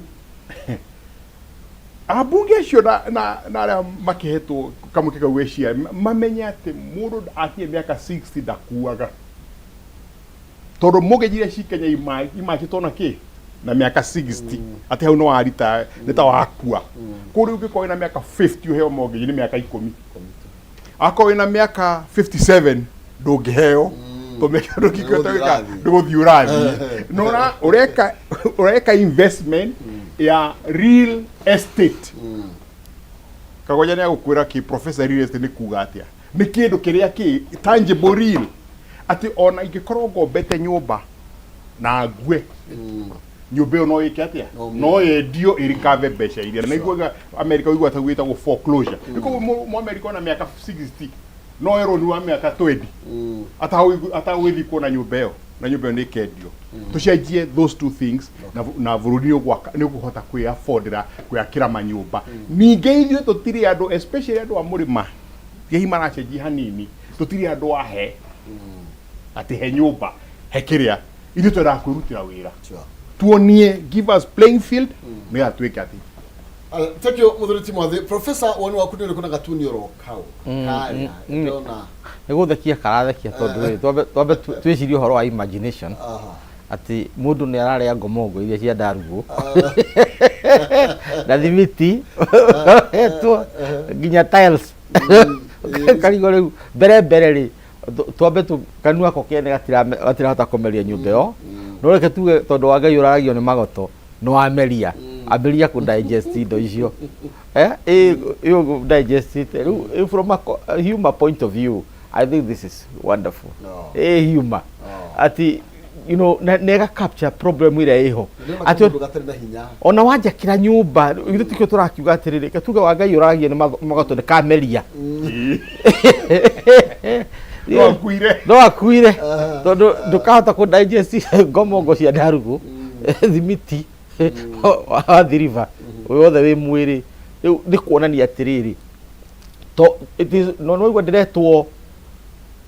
ambunge acio na arĩa makĩhetwo kamweke kau gwĩciria mamenye atĩ mũndũ akinyia mĩaka 60 ndakuaga, tondũ mortgage iria ci Kenya imachĩtwo na kĩ na mĩaka 60, atĩ hau no warita nĩ ta wakua. Kũu rĩu ũngĩkorwo wĩna mĩaka 50 ũheo mortgage nĩ mĩaka 10. Akorwo wĩna mĩaka 57 ndũngĩheo, to mĩaka ndũngĩkĩhota gwĩka. Ndũgũthiĩ. Ndũgũthiĩ ũrathiĩ no ũreka investment ya real estate. Kagoja nĩ agũkwĩra kĩ professor, real estate nĩ kuga atĩa? Nĩ kĩndũ kĩrĩa kĩ tangible, real, atĩ ona ingĩkorwo ngombete nyũmba na ngue, nyũmba ĩyo no ĩke atĩa? No yendio ĩrikave mbeca iria. Na iguaga America ũigua ta gwĩtagwo foreclosure. Nĩ koguo mu America ona mĩaka 60 no erwo nĩ wa mĩaka 20 atagũgĩthiĩ kuona nyũmba ĩyo, na nyũmba ĩyo nĩ ĩkendio. Tũcenjie those two things na bũrũri nĩ ũkũhota kwĩ-affordĩra kwĩakĩra manyũmba. Ningĩ ithuĩ tũtirĩ andũ, especially andũ a mũrĩma, hihi maracenjia hanini, tũtirĩ andũ a he atĩ he nyũmba he kĩrĩa. Ithuĩ twendaga kwĩrutĩra wĩra. Tuonie, give us playing field nĩgetha twĩke atĩ. Thank you, muthuri Timothy. Professor, woni waku nĩ ũrĩkũ na gatuni oro kau karĩa ndĩrona? Nĩ gũthekia karathekia, tondũ rĩ, twambe twĩcirie ũhoro wa imagination, atĩ mũndũ nĩ ararĩa ngomongo iria cia ndarugũ na thimiti etwo nginya tiles, karigwo rĩu mbere mbere rĩ, twambe kanua ko kene gatirahota kũmeria nyũmba ĩyo. No reke tuge tondũ wa Ngai ũraragio nĩ magoto, nĩ wameria ambĩrĩria kũ digest indo icio, ĩ digest rĩu from a humor point of view, I think this is wonderful. No. Humor ati na ĩga capture problem ĩrĩa ĩho. Ndĩrona Atĩ kaũndũ gatarĩ na hinya. Ona wanjakĩra nyũmba, ithuĩ tikĩo tũrakiuga atĩrĩrĩ, reke tuge wa Ngai ũraragia nĩ magoto nĩ kameria. No akuire. No akuire, tondũ ndũkahota kũ digest ngomongo cia ndarugũ, thimiti wa thiriba wothe wĩ mwĩrĩ. Rĩu nĩ kuonania atĩrĩrĩ, to it is no no igua ndĩretwo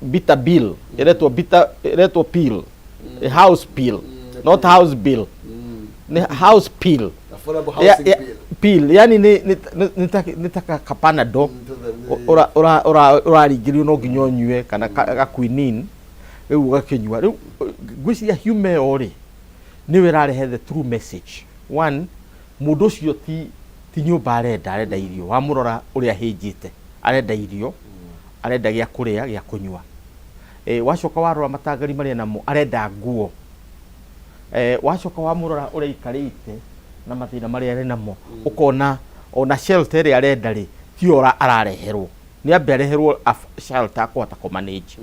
Bitter bill ĩretwo bitter, ĩretwo pill, house pill, not house bill, nĩ house pill. Affordable housing bill. Pill yani nĩ ta kapanado ũraringĩrio no nginya ũnyue kana ga quinine, rĩu ũgakĩnyua. Rĩu ngwĩciria hume ĩyo rĩ, nĩwe ĩrarehe the true message. One, mũndũ ũcio ti nyũmba arenda, arenda irio. Wamũrora ũrĩa ahĩnjĩte, arenda irio, arenda gĩa kũrĩa, gĩa kũnyua. Wacoka warora matangari marĩa namo, arenda nguo. Wacoka wamũrora ũrĩa aikarĩte na mathĩna marĩa arĩ namo, ũkona ona shelter ĩrĩa arenda rĩ, tiyo arareherwo. Nĩ ambe areherwo shelter akũhota kũ manage,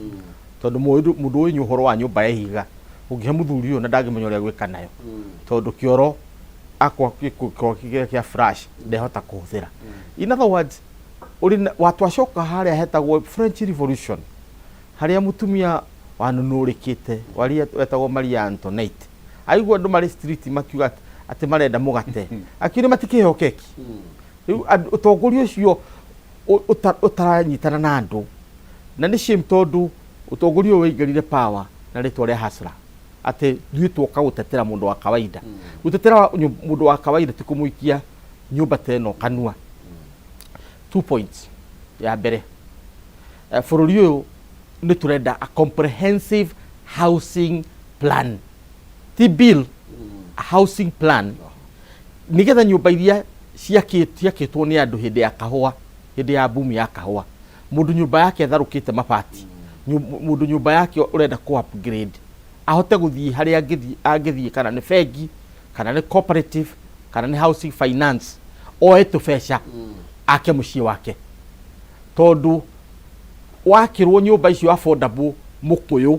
tondũ mũndũ ũyũ ũhoro wa nyũmba ya ihiga ũngĩhe mũthuri ũyũ na ndangĩmenya ũrĩa gwĩka nayo, tondũ kĩoro akwa kĩoro kĩrĩa kĩa flash ndehota kũhũthĩra. In other words, ũrĩ watwacoka harĩa hetagwo French Revolution, harĩa mũtumia wanunũrĩkĩte waria wetagwo Maria Antoinette aigua andũ marĩ street makiuga atĩ marenda mũgate, akiuga matikĩheo keki. Rĩu ũtongoria ũcio ũtaranyitana na andũ, na nĩ shame, tondũ ũtongoria ũyũ waingĩrire power na rĩtwa rĩa hustler, atĩ ithuĩ twoka gũtetera mũndũ wa kawaida. Gũtetera mũndũ wa kawaida ti kũmũikia nyũmba ta ĩno kanua. 2 points. Ya mbere, bũrũri ũyũ nĩ tũrenda a comprehensive housing plan, ti bill, a housing plan, nigetha nyũmba iria ciakĩtwo nĩ andũ hĩndĩ ya kahũa, hĩndĩ ya boom ya kahũa, mũndũ nyũmba yake ĩtharũkĩte mabati, mũndũ nyũmba yake ũrenda kũ upgrade ahote gũthiĩ harĩa angĩthiĩ, kana nĩ bengi, kana nĩ cooperative, kana nĩ housing finance, oe tũbeca ake mũciĩ wake, tondũ wakĩrwo nyũmba icio affordable mũkũyũ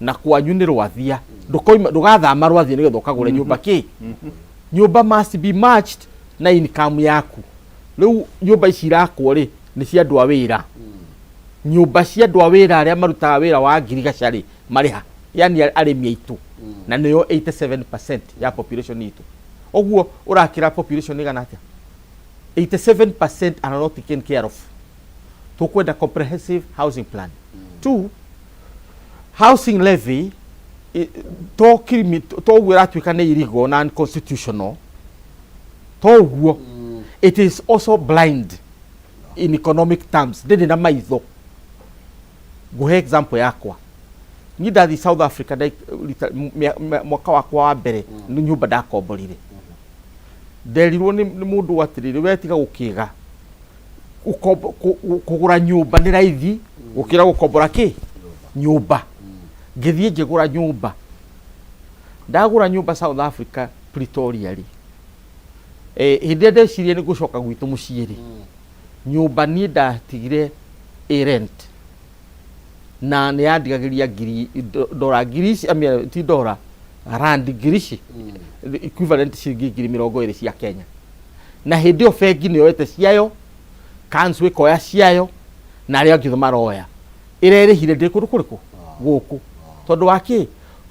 na kwanyu nĩ rwathia, ndũkoima, ndũgathama rwathia nĩgetha ũkagũre nyũmba. Kĩ nyũmba must be matched na income yaku. Rĩu nyũmba ici irakwo rĩ, nĩ cia andũ a wĩra. Nyũmba cia andũ a wĩra arĩa marutaga wĩra wa ngirigaca rĩ, marĩha yani arĩmi aitũ, na nĩo 87% ya population itũ. Ũguo ũrakĩra population ĩgana atĩa? 87% are not taken care of. Tukwenda comprehensive housing plan. Two, housing levy to kirimi to ũguo ĩratuĩka nĩ illegal na unconstitutional, to ũguo it is also blind in economic terms, ndĩrĩ na maitho. Ngũhe example yakwa. Niĩ ndathiĩ South Africa mwaka wakwa wa mbere, nĩ nyũmba ndakomborire. Nderirwo nĩ mũndũ atĩrĩrĩ, we tiga gũkĩga kũgũra nyũmba nĩ raithi gũkĩra gũkombora kĩ nyũmba. Ngĩthiĩ ngĩgũra nyũmba. Ndagũra nyũmba South Africa, Pretoria rĩ, hĩndĩ ĩrĩa ndecirie nĩ gũcoka gwitũ mũciĩ rĩ, nyũmba niĩ ndatigire ĩ rent na nĩ yandigagĩria ngiri ndora ngiri ici, I mean, ti ndora, rand ngiri ici, equivalent ciringi 20,000 cia Kenya. Na hĩndĩ ĩyo bengi nĩ yoete ciayo, kancu ĩkoya ciayo, na arĩa angĩ maroya. Ĩrerĩhire ndĩ kũndũ kũrĩkũ gũkũ, tondũ wa kĩ?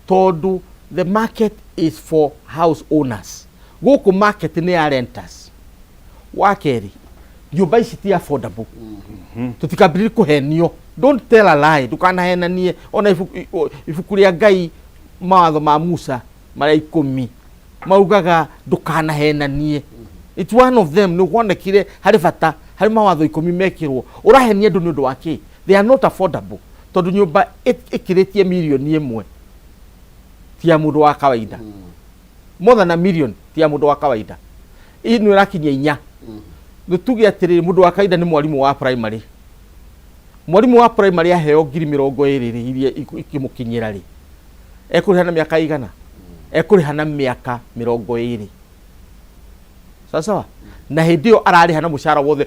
Tondũ the market is for house owners. Gũkũ market nĩ ya renters. Wa kerĩ, nyũmba ici ti affordable. Tũtikambĩrĩrie kũhenio. Don't tell a lie, ndũkanahenanie. Ona ibuku rĩa Ngai, mawatho ma Musa marĩa 10 maugaga ndũkanahenanie. It's one of them. Nĩ wonekire harĩ bata harĩ mawatho 10 mekĩrwo. Ũrahenia andũ nĩ ũndũ wa kĩ? They are not affordable, tondũ nyũmba ĩkĩrĩtie 1 million ti ya mũndũ wa kawaida. More than a million ti ya mũndũ wa kawaida. Ĩno ĩrakinyia 4. Nĩ tuge atĩrĩrĩ, mũndũ wa kawaida nĩ mwarimũ wa primary. Mwarimũ wa primary aheo 20,000 rĩ, iria ikĩmũkinyĩra rĩ, ekũrĩha na mĩaka igana? Ekũrĩha na mĩaka 20. Sawa sawa. Na hĩndĩ ĩyo ararĩha na mũcara wothe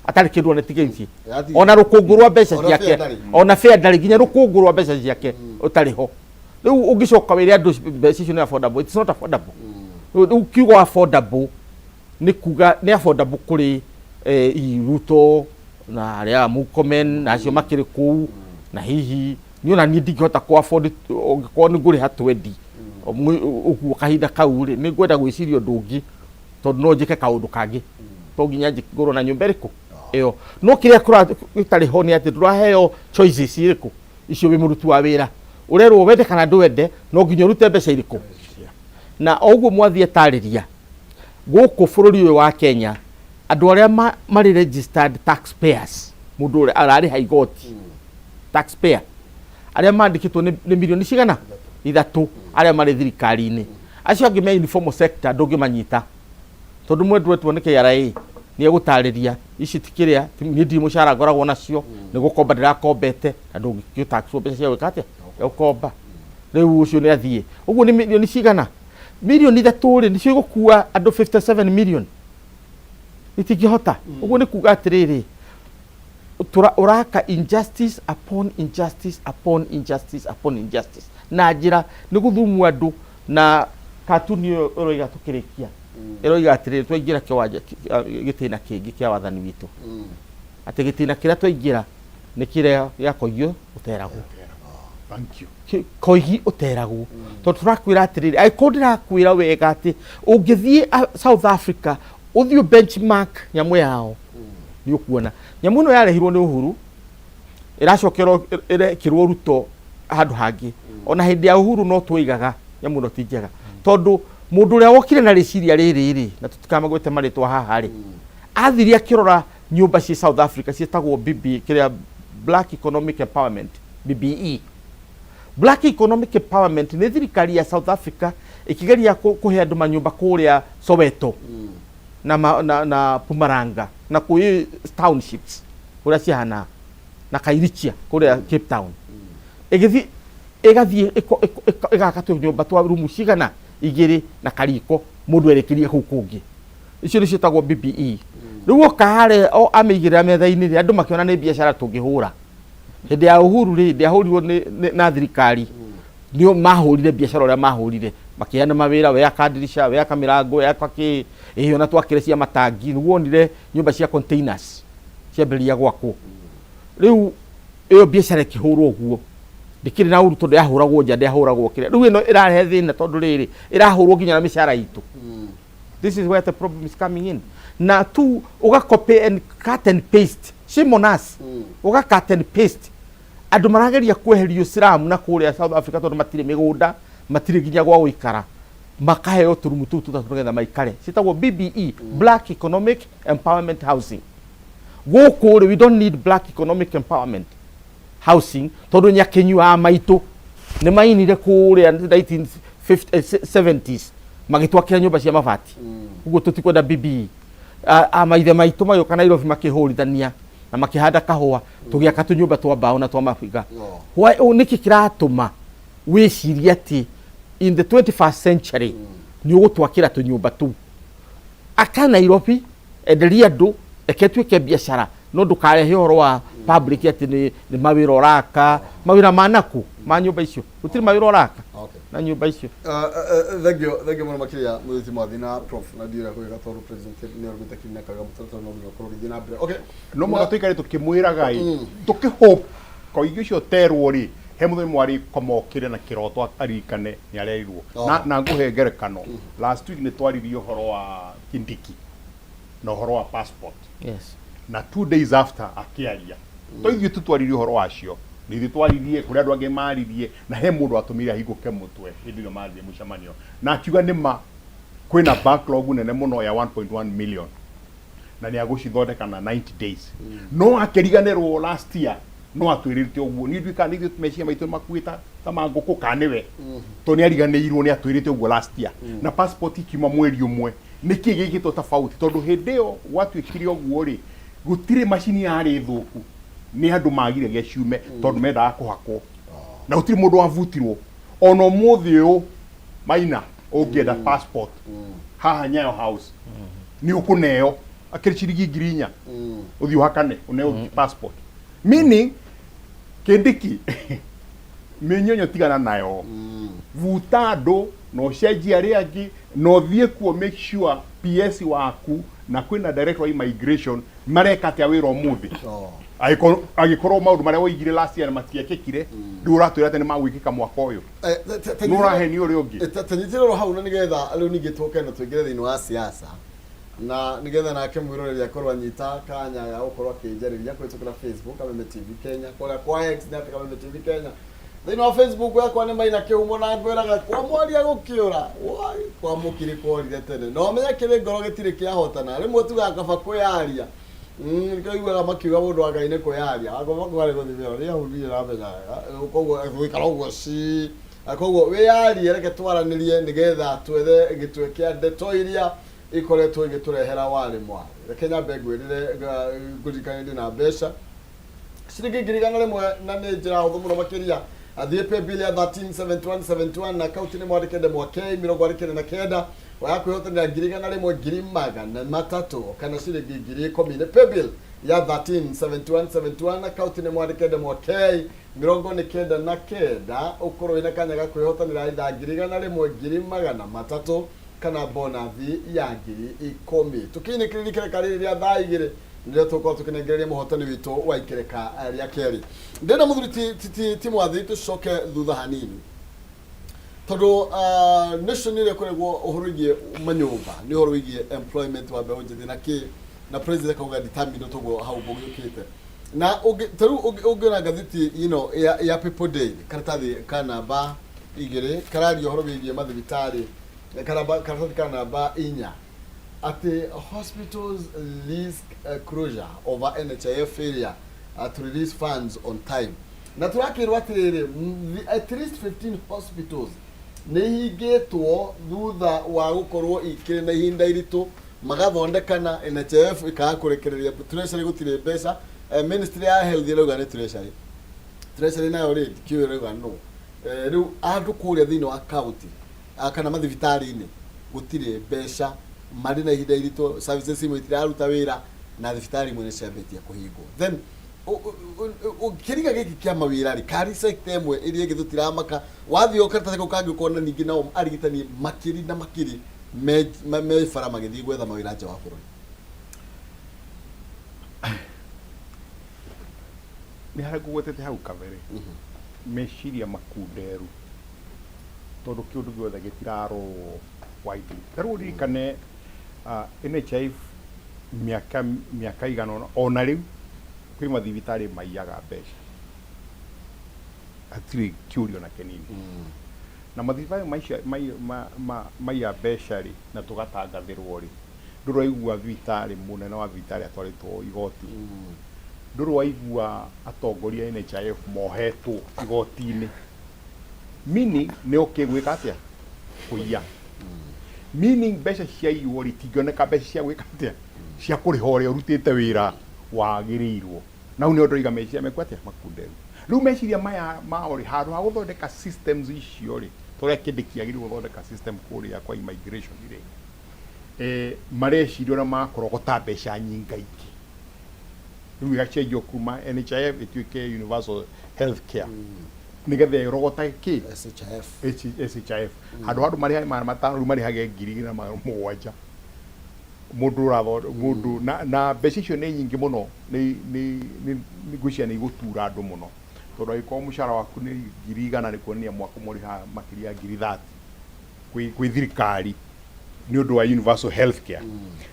atarĩ kĩndũ anetigĩtie, ona rũkũngũ rwa mbeca Ona ciake. fare ndarĩ. Ona fare ndarĩ, nginya rũkũngũ rwa mbeca ciake ũtarĩ ho. Rĩu ũngĩcoka wĩre andũ mbeca icio nĩ affordable, it's not affordable. Rĩu kiugo affordable nĩ kuga nĩ affordable kũrĩ Ruto na arĩa Murkomen na acio makĩrĩ kũu, na hihi niĩ ona niĩ ndingĩhota kũ afford. Ũngĩkorwo nĩ ngũrĩha 20 ũguo kahinda kau rĩ, nĩ ngwenda gwĩciria ũndũ ũngĩ, tondũ no njĩke kaũndũ kangĩ, to nginya ngũrwo na nyũmba ĩrĩkũ ĩyo. No kĩrĩa gĩtarĩ ho nĩ atĩ ndũraheo choices irĩkũ. Icio wĩ mũruti wa wĩra, ũrerwo wende kana ndwende, no nginya ũrute mbeca irĩkũ. Na o ũguo mwathiĩ atarĩria, gũkũ bũrũri ũyũ wa Kenya, andũ arĩa marĩ registered taxpayers, mũndũ ũrĩa ararĩha igoti, taxpayer, arĩa mandĩkĩtwo nĩ mirioni cigana? 3, arĩa marĩ thirikari-inĩ. Acio angĩ me informal sector ndũngĩmanyita, tondũ mwendwa etwo nĩ KRA nĩ egũtarĩria ici ti kĩrĩa, niĩ ndirĩ mũcara ngoragwo nacio, nĩ gũkomba ndĩrakombete, na ndũngĩtaxwo mbeca cia gwĩka atĩa? Ya gũkomba. Rĩu ũcio nĩ athiĩ. Ũguo nĩ mirioni cigana? Mirioni 3 rĩ, nĩcio igũkua andũ 57 million. Itingĩhota. Ũguo nĩ kuga atĩrĩrĩ, ũraka injustice upon injustice upon injustice upon injustice. Na njĩra nĩ gũthumu andũ. Na katuni ĩyo ĩroiga tũkĩrĩkia, ĩroiga atĩrĩrĩ, twaingĩra kĩwanja gĩtĩna kĩngĩ kĩa wathani witũ, atĩ gĩtĩna kĩrĩa twaingĩra nĩ kĩrĩa gĩa koigi ũteragwo. Thank you. Koigi ũteragwo, tondũ tũrakwĩra atĩrĩrĩ, angĩkorwo ndĩrakwĩra wega atĩ ũngĩthiĩ South Africa ũthiĩ benchmark nyamũ yao, nĩ ũkuona nyamũ ĩno yarehirwo nĩ Uhuru, ĩracokerwo ĩrekĩrwo Ruto handũ hangĩ. Ona hĩndĩ ya Uhuru no twoigaga nyamũ ĩno ti njega, tondũ mũndũ ũrĩa wokire na rĩciria rĩrĩ rĩ, na tũtikamagwete marĩtwa haha rĩ, athire akĩrora nyũmba ciĩ South Africa ciĩtagwo BB, kĩrĩa Black Economic Empowerment, BBE. Black Economic Empowerment nĩ thirikari ya South Africa ĩkĩgeria kũhe andũ manyũmba kũrĩa Soweto na Mpumalanga na kũĩ townships kũrĩa cihana na Kairichia kũrĩa Cape Town. Ĩgĩthiĩ ĩgathiĩ ĩgaka tũnyũmba twa rumu cigana 2 na kariko, mũndũ erekerie kũu kũngĩ. Icio nĩ ciĩtagwo BBE. Rĩu oka harĩa o amĩigĩrĩra metha-inĩ rĩ, andũ makĩona nĩ biacara tũngĩhũra. Hĩndĩ ya Uhuru rĩ, ndĩahũrirwo na thirikari, nĩo mahũrire biacara ũrĩa mahũrire, makĩheana mawĩra, we aka ndirisha, we aka mĩrango, we aka kĩ, ĩĩ ona twakire cia matangi, nĩguo wonire nyũmba cia containers ciambĩrĩria gwakwo. Rĩu ĩyo biacara ĩkĩhũrwo ũguo, ndĩkĩrĩ na ũru tondũ yahũragwo nja, ndĩahũragwo kĩrĩa. Rĩu ĩno ĩrarehe thĩna tondũ rĩrĩ, ĩrahũrwo nginya na mĩcara itũ. This is where the problem is coming in. Na tu uga copy and cut and paste. Shame on us. Uga cut and paste. Andũ marageria kweherio slum na kũrĩa South Africa tondũ matirĩ mĩgũnda, matirĩ nginya gwa gũikara. Makaheo tũrumu tũu tũtatũ nĩgetha maikare. Ciĩtagwo BBE, Black Economic Empowerment Housing. Gũkũ rĩ, we don't need Black Economic Empowerment Housing tondũ nyakenyua a maitũ nĩ mainire kũrĩa 1970s magĩtwakĩra nyũmba cia mabati. Ũguo tũtikwenda BBE. A maithe maitũ magĩũka Nairobi makĩhũrithania na makĩhanda kahũa, tũgĩaka tũnyũmba twa mbaũ na twa mabiga. Why, nĩkĩ kĩratũma wĩcirie atĩ in the 21st century nĩ ũgũtwakĩra tũnyũmba tũu? Aka Nairobi, enderia andũ, reke tuĩke biacara, no ndũkarehe ũhoro wa public atĩ nĩ mawĩra ũraka, mawĩra ma naku ma nyũmba icio, gũtirĩ mawĩra ũraka na nyũmba icio. Thank you, thank you mũno makĩria mũthiti mwathi na prof na ndiũrĩa kũgĩka tondũ president nĩ arugĩte kinya akauga mũtaratara no nginya ũkorwo ũgĩthiĩ na mbere. Okay. No mũhaka tũikare tũkĩmwĩraga ĩ, tũkĩhope koigi ũcio terwo rĩ, he mũthenya mwarĩ komokĩre na kĩroto aririkane nĩ arerirwo. Na ngũhe ngerekano, last week nĩ twaririe ũhoro wa Kindiki na ũhoro wa passport. Na 2 days after akĩaria, to ithuĩ tu twaririe ũhoro wacio, nĩ ithuĩ twaririe, kũrĩ andũ angĩ maririe, na he mũndũ watũmire ahingũke mũtwe hĩndĩ ĩrĩa maririe mũcemanio, na akiuga nĩ ma kwĩna backlog nene mũno ya 1.1 million na nĩ agũcithondeka na 90 days. No akĩriganĩrwo last year no atwĩrĩte ũguo. Niĩ ndiũĩ kana nĩ ithuĩ meciria maitũ makuĩte ta ma ngũkũ kana nĩwe, tondũ nĩ ariganĩirwo nĩ atwĩrĩte ũguo last year. Na passport ikiuma mweri ũmwe. Nĩkĩ gĩkĩtwo tofauti? Tondũ hĩndĩ ĩyo gwatuĩkire ũguo rĩ, gũtirĩ macini yarĩ thũku, nĩ andũ magiragia ciume tondũ mendaga kũhakwo, na gũtirĩ mũndũ wabutirwo. Ona ũmũthĩ ũyũ Maina, ũngĩenda passport haha Nyayo House nĩ ũkũneo akĩrĩ ciringi 4,000, ũthiĩ ũhakane ũneo passport. Meaning Kindiki mĩnyonyo tigana nayo, buta andũ na ũcenjie arĩa angĩ, na ũthiĩ kuo make sure PS waku na kwĩna director wa immigration mareka atĩa wĩra ũmũthĩ. Angĩkorwo maũndũ marĩa woigire last year matiekĩkire, rĩu ũratwĩra atĩ nĩ magwĩkĩka mwaka ũyũ. Nĩ ũrahenio ũrĩa ũngĩ. Tanyitĩrĩrwo hau na nĩgetha rĩu ningĩ tũke na tũingĩre thĩinĩ wa siasa. Na nĩgetha nake mwĩroreri akorwo anyita kanya ga gũkorwo akĩnjarĩria kũhĩtũkĩra Facebook Kameme TV Kenya, kũrĩa kwa X nĩ atĩ Kameme TV Kenya. Thĩinĩ wa Facebook yakwa nĩ Maina Kĩhumo, na ngwĩraga kwa mwaria gũkĩũra wai, kwa mũkiri kworire tene, na ũmenye kĩrĩ ngoro gĩtirĩ kĩahotana. Rĩmwe tugaga kaba kwĩyaria. Nĩkĩo ũiguaga makiuga mũndũ wa Ngai nĩ kwĩyaria, akorwo kwarĩ gũthimĩrwo nĩ hau niĩ ndamenyaga, koguo gũikara ũguo ci. Koguo wĩyarie, reke twaranĩrie nĩgetha twethe gĩtwe kĩa ndeto iria ikoretwo igĩtũrehera warĩ mwarĩ. Reke nyambe ngwĩrĩre, ngũririkanie ndĩna mbeca ciringi 100,000, na nĩ njĩra hũthũ mũno makĩria. Athiĩ paybill ya 137171 na akaunti nĩ mwandĩke ndemwa K 49 waya kwĩhotanĩra 100,000, 300,000 kana ciringi 10,000. Nĩ paybill ya 137171, akaunti nĩ mwandĩke ndemwa K 99, ũkorwo wĩna kanya ga kwĩhotanĩra ithaa 100,000, 300,000 kana bonathi ya 10,000. Tũkĩinĩkĩrĩria ikereka rĩrĩ rĩa thaa 2, nĩrĩo tũgũkorwo tũkĩnengereria mũhotani witũ wa ikereka rĩa kerĩ. Ndĩrenda mũthuri ti mwathi tũcoke thutha hanini, tondũ nation ĩrĩa ĩkoragwo ũhoro wĩgiĩ manyũmba nĩ ũhoro wĩgiĩ employment wa mbeũ njĩthĩ na kĩ na president akauga determined toguo hau ũgĩũkĩte na ta rĩu ũngĩona ngathĩti ĩno ya People Daily, karatathi ka namba 2 kararia ũhoro wĩgiĩ mathibitarĩ, karatathi ka namba 4, atĩ hospitals risk closure over NHIF failure to release funds on time. Na tũrakĩrwo atĩrĩrĩ, at least 15 hospitals nĩ ihingĩtwo thutha wa gũkorwo ikĩrĩ na ihinda iritũ magathondekana, NHIF ĩkaga kũrekereria, treasury gũtirĩ mbeca. Ministry ya health ĩrauga nĩ treasury, treasury nayo rĩ ndikĩũĩ ĩrauga no. Rĩu andũ kũrĩa thĩinĩ wa county kana mathibitarĩ-inĩ gũtirĩ mbeca, marĩ na ihinda iritũ, services imwe itiraruta wĩra na thibitarĩ imwe nĩ ciambĩtie kũhingwo. Then kĩriga gĩkĩ kĩa mawĩra rĩ, karĩ sector ĩmwe ĩrĩa ĩngĩ tũtiramaka. Wathiĩ o karatathi kau kangĩ ũkona ningĩ nao arigitani makiri na makiri me bara magĩthiĩ gwetha mawĩra nja wa bũrũri. Nĩ harĩa ngũgwetete hau kabere, meciria makunderu, tondũ kĩũndũ gĩothe gĩtirarorwo widely. Ta rĩu ũririkane NHIF mĩaka igana ũna, ona rĩu kwĩ mathibitarĩ maiyaga mbeca, hatirĩ kĩũria ona kĩnini. Na mathibitarĩ macio maiya mbeca rĩ, na tũgatangathĩrwo rĩ, ndũraigua thibitarĩ, mũnene wa thibitarĩ atwarĩtwo igoti, ndũrĩ waigua atongoria a NHIF mohetwo igoti-inĩ, meaning nĩ okay gwĩka atĩa? Kũiya. Meaning mbeca ciaiywo rĩ, itingĩoneka mbeca cia gwĩka atĩa? Cia kũrĩha ũrĩa ũrutĩte wĩra wagĩrĩirwo. Na hau nĩho ndĩroiga meciria meku atĩa? Makunderu. Rĩu meciria maya mao rĩ, handũ ha gũthondeka systems icio rĩ, ta ũrĩa Kindiki agĩrĩirwo gũthondeka system kũrĩa kwa immigration rĩ, mareciria ũrĩa makũrogota mbeca nyingaingĩ. Rĩu ĩgacenjio kuma NHIF ĩtuĩke universal health care, nĩgetha ĩrogotage kĩ? SHIF. SHIF. Handũ ha andũ marĩhage 500, rĩu marĩhage 2700 mũndũ ũratho mũndũ na mbeca icio nĩ nyingĩ mũno, nĩ ngwĩciria nĩ igũtura andũ mũno, tondũ angĩkorwo mũcara waku nĩ 100,000, nĩ kuonania mwaka ũmwe ũrĩhaga makĩria ya 30,000 kwĩ thirikari nĩ ũndũ wa universal health care,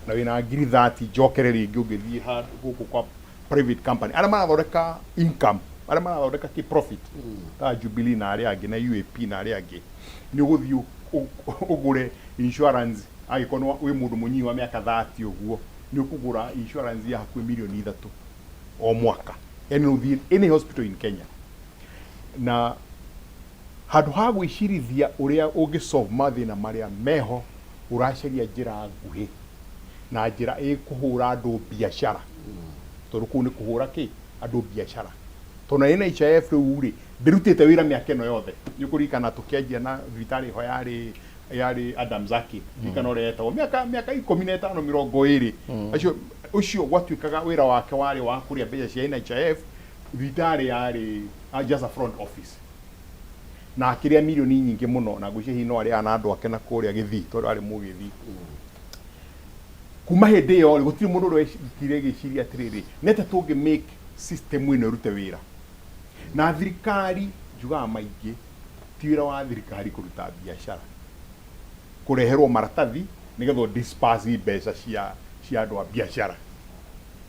na wĩna 30,000 njokere rĩngĩ ũngĩthiĩ handũ gũkũ kwa private company arĩa marathondeka income, arĩa marathondeka kĩ profit ta Jubilee na arĩa angĩ na UAP na arĩa angĩ, nĩ ũgũthiĩ ũgũre insurance. Angĩkorwo wĩ mũndũ mũnyinyi wa mĩaka 30 ũguo, nĩ ũkũgũra insurance ya hakuhĩ mirioni 3 o mwaka, yani no ũthiĩ any hospital in Kenya. Na handũ ha gwĩcirithia ũrĩa ũngĩ solve mathĩna marĩa meho, ũracaria njĩra nguhĩ na njĩra ĩkũhũra andũ biacara, tondũ kũu nĩ kũhũra kĩ andũ biacara, tondũ na NHIF rĩu rĩ ndĩrutĩte wĩra mĩaka ĩno yothe. Nĩ ũkũririkana tũkĩanjia na thibitarĩ ho yarĩ Adams Aki, ririkana ũrĩa yetagwo mĩaka 15, 20 acio ũcio, gwatuĩkaga wĩra wake warĩ wa kũrĩa mbeca cia NHIF. Thibitarĩ yarĩ just a front office na akĩrĩa mirioni nyingĩ mũno, na ngwĩciria hihi no arĩaga na andũ ake na kũrĩa Gĩthii, tondũ arĩ Mũgĩthii. Kuma hĩndĩ ĩyo rĩ, gũtirĩ mũndũ ũrĩa gĩciria atĩrĩrĩ, nĩ atĩa tũngĩ make system ĩno ĩrute wĩra? Na thirikari, njugaga maingĩ, ti wĩra wa thirikari kũruta biacara, kũreherwo maratathi. Nĩgetha ũ disperse mbeca cia andũ a biacara,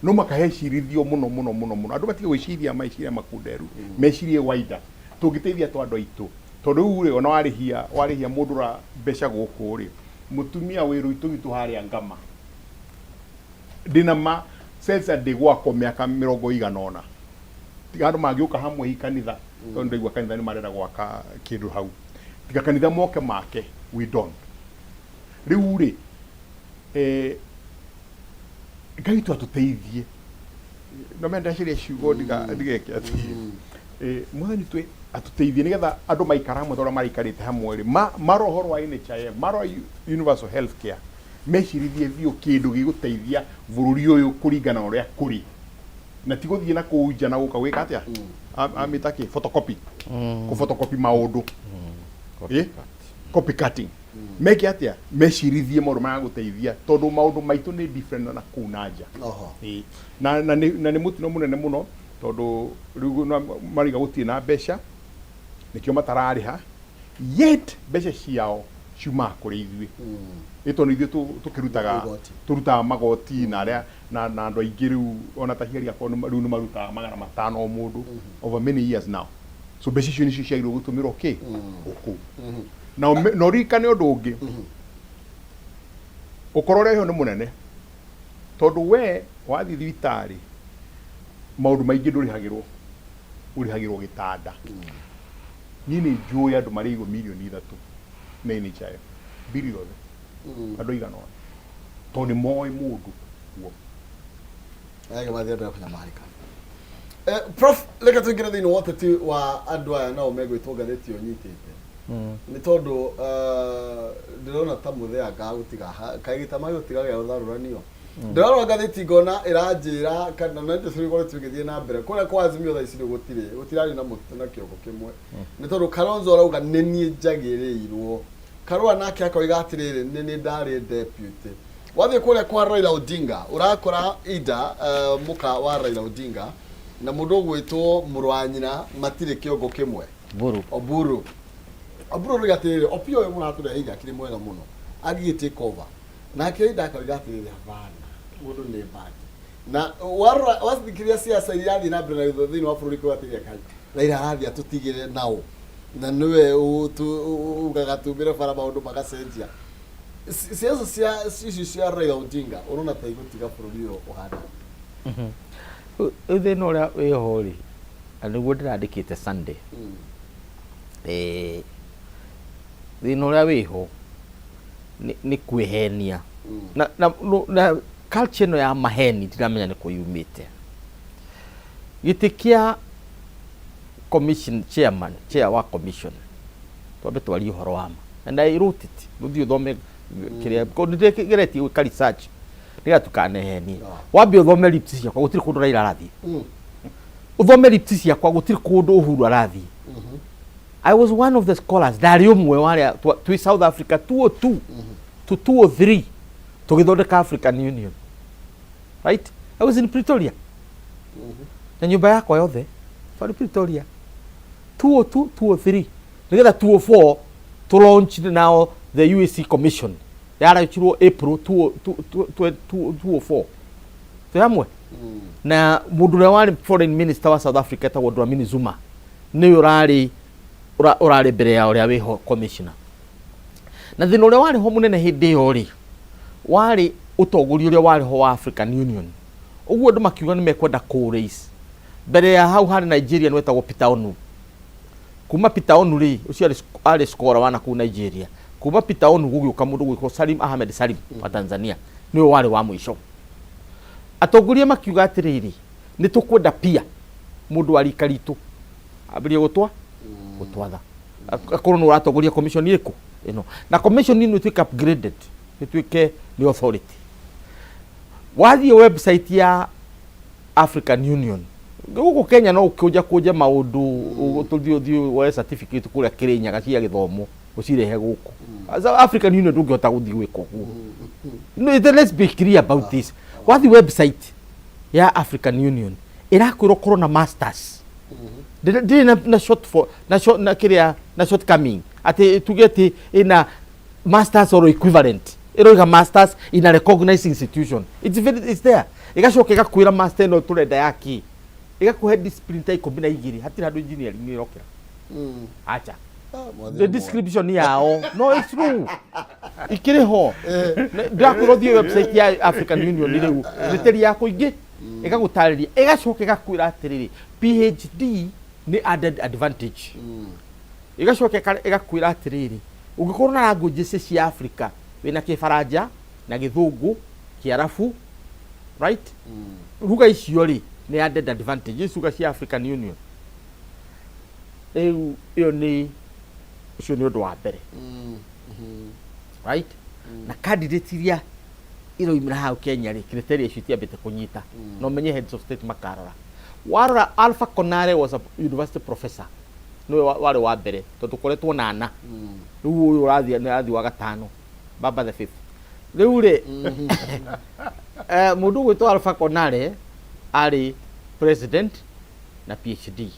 no makahecirithio mũno mũno mũno mũno. Andũ matige gwĩciria meciria makunderu, mecirie wider, tũngĩteithia tũ andũ aitũ, tondũ rĩu rĩ, ona warĩhia mũndũ ra mbeca gũkũ rĩ, mũtumia wĩ rũitũ witũ harĩa Ngama, ndĩna ma sensa ndĩgwakwo mĩaka 90, tiga andũ mangĩũka hamwe hi kanitha, tondũ ndaigua kanitha nĩ marenda gwaka kĩndũ hau, tiga kanitha moke make, we don't. Rĩu rĩ, Ngai witũ atũteithie. No menda ndaciria ciugo ndigeke atĩ Mwathani witũ atũteithie nĩgetha andũ maikara hamwe ta ũrĩa maraikarĩte hamwe rĩ, marora ũhoro wa NHIF, marora universal health care, mecirithie biũ kĩndũ gĩgũteithia bũrũri ũyũ kũringana na ũrĩa kũrĩ, na ti gũthiĩ na kũu nja na gũka gwĩka atĩa, amĩta kĩ, photocopy, kũ photocopy maũndũ, copycatting. Meke atĩa? Mecirithie maũndũ marĩa gũteithia, tondũ maũndũ maitũ nĩ different na kũu na nja. Ĩĩ. Na nĩ mũtino mũnene mũno, tondũ rĩu marauga gũtirĩ na mbeca, nĩkĩo matararĩha, yet mbeca ciao ciumaga kũrĩ ithuĩ, ĩ tondũ ithuĩ tũkĩrutaga Igoti. Tũrutaga magoti na arĩa na andũ aingĩ rĩu, ona ta aciari akwa rĩu nĩ marutaga 500 o mũndũ over many years now, so mbeca icio nĩcio ciagĩrĩirwo gũtũmĩrwo kĩ gũkũ. Na ũririkane ũndũ ũngĩ, ũkorwo ũrĩa wĩho nĩ mũnene, tondũ we wathiĩ thibitarĩ maũndũ maingĩ ndũrĩhagĩrwo, ũrĩhagĩrwo gĩtanda. Niĩ nĩ njũĩ andũ marĩirwo 3 mirioni na NHIF mbiri yothe, andũ aigana ũna, tondũ nĩ moĩ mũndũ kuo. Ege mathiĩ mbere kũnyamarĩka. Prof, reke tũingĩre thĩinĩ wa ũteti wa andũ aya nao megwĩtwo ngathĩti ĩyo nyitĩte, nĩ tondũ ndĩrona ta mũtheanga gũtiga kaĩ gĩtama gĩgũtiga gĩa ũtharũranio. Ndĩrarora ngathĩti ngona ĩranjĩra kana na nĩ tũkoretwo tũgĩthiĩ na mbere kũrĩa kwa Azimio thaa ici rĩu gũtirarĩ na mũtĩ na kĩongo kĩmwe, nĩ tondũ Kalonzo arauga nĩ niĩ njagĩrĩirwo, Karua nake akoiga atĩrĩrĩ, nĩ niĩ ndarĩ deputy. Wathiĩ kũrĩa kwa Raila Odinga ũrakora Ida, mũka wa Raila Odinga, na mũndũ ũgwĩtwo mũrũ wa nyina matirĩ kĩongo kĩmwe. Buru. Oburu. Oburu aroiga atĩrĩrĩ, Opiyo ũyũ mũratũreheire akĩrĩ mwega mũno, angĩgĩ take over. Nake Ida akoiga atĩrĩrĩ, hapana, mũndũ nĩ mbandi. Na warora wathikĩrĩria siasa iria irathiĩ na mbere na thĩinĩ wa bũrũri kuga atĩrĩrĩ, kai Raila arathiĩ atũtigĩre nao, na nĩwe ugaga tumĩre bara maũndũ magacenjia. Siasa cia ici cia Raila Odinga ũrona ta igũtiga bũrũri ũyũ ũhana? Rĩu thĩna ũrĩa wĩho rĩ, na nĩguo ndĩrandĩkĩte Sunday, thĩna ũrĩa wĩho nĩ kwĩhenia na culture ĩno ya maheni, ndiramenya nĩ kũ yumĩte. Gĩtĩ kĩa commission chairman, chair wa commission, twambe twarie ũhoro wa ma, and I wrote it, ũthiĩ ũthome kĩrĩa nĩndĩgeretie gwĩka research nĩgetha tukanehenie. Wambe ũthome lips ciakwa, gũtirĩ kũndũ Raila arathiĩ. Ũthome lips ciakwa, gũtirĩ kũndũ Uhuru arathiĩ. I was one of the scholars, ndarĩ ũmwe wa arĩa twĩ South Africa 202 to 203 tũgĩthondeka African Union, right? I was in Pretoria na nyũmba yakwa yothe twarĩ Pretoria 202 203 nĩgetha 204 to launch now the UAC commission yaraunchirwo April 2004. Twĩ hamwe na mũndũ ũrĩa warĩ foreign minister wa South Africa etagwo Dlamini Zuma, nĩwe ũrarĩ mbere ya ũrĩa wĩho commissioner. Na thĩna ũrĩa warĩ ho mũnene hĩndĩ ĩyo rĩ, warĩ ũtongoria ũrĩa warĩ ho wa African Union. Ũguo andũ makiuga nĩ mekwenda kũ raise. Mbere ya hau harĩ Nigeria nĩ wetagwo Peter Onu. Kuma Peter Onu rĩ, ũcio arĩ scholar wa nakũu Nigeria. Kuma Peter Onu gũgĩũka mũndũ gwĩtwo Salim Ahmed Salim wa Tanzania, nĩwe warĩ wa mũico. Atongoria makiuga atĩrĩrĩ, nĩ tũkwenda pia mũndũ wa rika ritũ ambĩrĩrie gũtwatha, akorwo nĩ ũratongoria commission ĩrĩkũ ĩno, na commission ĩno ĩtuĩke upgraded, ĩtuĩke nĩ authority. Wathiĩ website ya African Union gũkũ Kenya, no ũkũnja kũnja maũndũ, tũthiĩ ũthiĩ woe certificate kũrĩa Kĩrĩnyaga cia gĩthomo ũcirehe gũkũ. So African Union ndũngĩhota gũthiĩ gwĩka ũguo. No, let's be clear about this. Wathiĩ website ya African Union ĩrakwĩra ũkorwo na masters. Ndĩrĩ na short for na short, na kĩrĩa na shortcoming atĩ tuge atĩ ĩna masters or equivalent. Ĩroiga masters in a recognized institution. It's very, it's there. Ĩgacoka ĩgakwĩra master ĩno tũrenda ya kĩ, ĩgakũhe discipline ta 12. Hatirĩ handũ engineering ĩrokĩra. Acha. Mwathĩ The nĩ description yao, no, it's true, ikĩrĩ ho. Ndĩrakwĩra ũthiĩ website ya African Union rĩu, rĩtĩri yaku ingĩ ĩgagũtarĩria, ĩgacoka ĩgakwĩra atĩrĩrĩ, PhD nĩ added advantage. Ĩgacoka ĩgakwĩra atĩrĩrĩ, ũngĩkorwo na languages cia Africa, wĩna Kĩbaranja na Gĩthũngũ, Kĩarabu, right, ruga icio rĩ, nĩ added advantage ici ruga cia African Union. Rĩu ĩyo nĩ ũcio nĩ ũndũ wa mbere, right? Na candidate iria iroimĩra hau Kenya rĩ, criteria icio itiambĩte kũnyita. No menye heads of state makarora. Warora, Alpha Konare was a university professor, nĩwe warĩ wa mbere, tondũ tũkoretwo na ana. Rĩu ũyũ ũrathiĩ nĩ arathiĩ wa gatano, Baba the fifth. Rĩu rĩ, mũndũ ũgwĩtwo Alpha Konare arĩ president na PhD.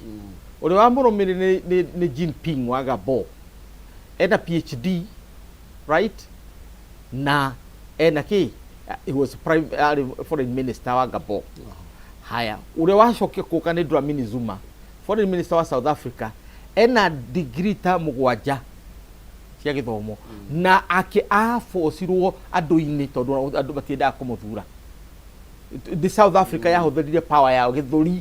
Ũrĩa wamũrũmĩrĩire nĩ Jinping wa Gabon, ena PhD, right, na ena kĩ, he was prime, arĩ foreign minister wa Gabon. Haya, ũrĩa wacokire kũka nĩ Dlamini Zuma, foreign minister wa South Africa, ena degree ta mũgwanja cia gĩthomo, na ake abocirwo andũ-inĩ tondũ andũ matiendaga kũmũthura. The South Africa yahũthĩrire power yao gĩthũri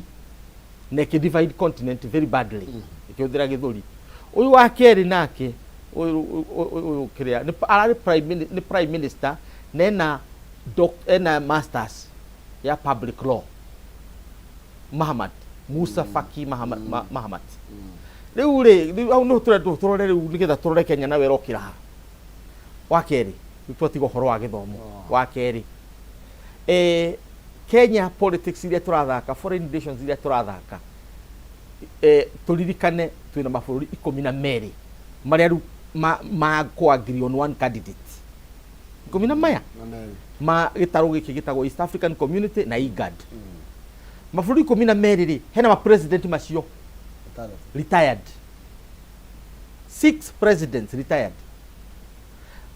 na ĩkĩ divide continent very badly, ĩkĩhũthĩra gĩthũri. Ũyũ wa kerĩ nake, ũyũ kĩrĩa nĩ ararĩ nĩ prime minister na ena masters ya public law, Mahamat Musa Faki Mahamat. Rĩu rĩ, rĩu hau nĩho tũrenda tũrore rĩu, nĩgetha tũrore Kenya nawe ĩrokĩra ha. Wa kerĩ, rĩu twatiga ũhoro wa gĩthomo. Wa kerĩ, Kenya politics iria tũrathaka, foreign relations iria tũrathaka, tũririkane twĩna mabũrũri 12 marĩa rĩu ma kũ agree on one candidate, ikũmi na maya Na merĩ. Ma gĩtarũ gĩkĩ gĩtagwo East African Community na IGAD. Mabũrũri 12 rĩ, hena ma president macio Atandatũ. Retired, six presidents retired,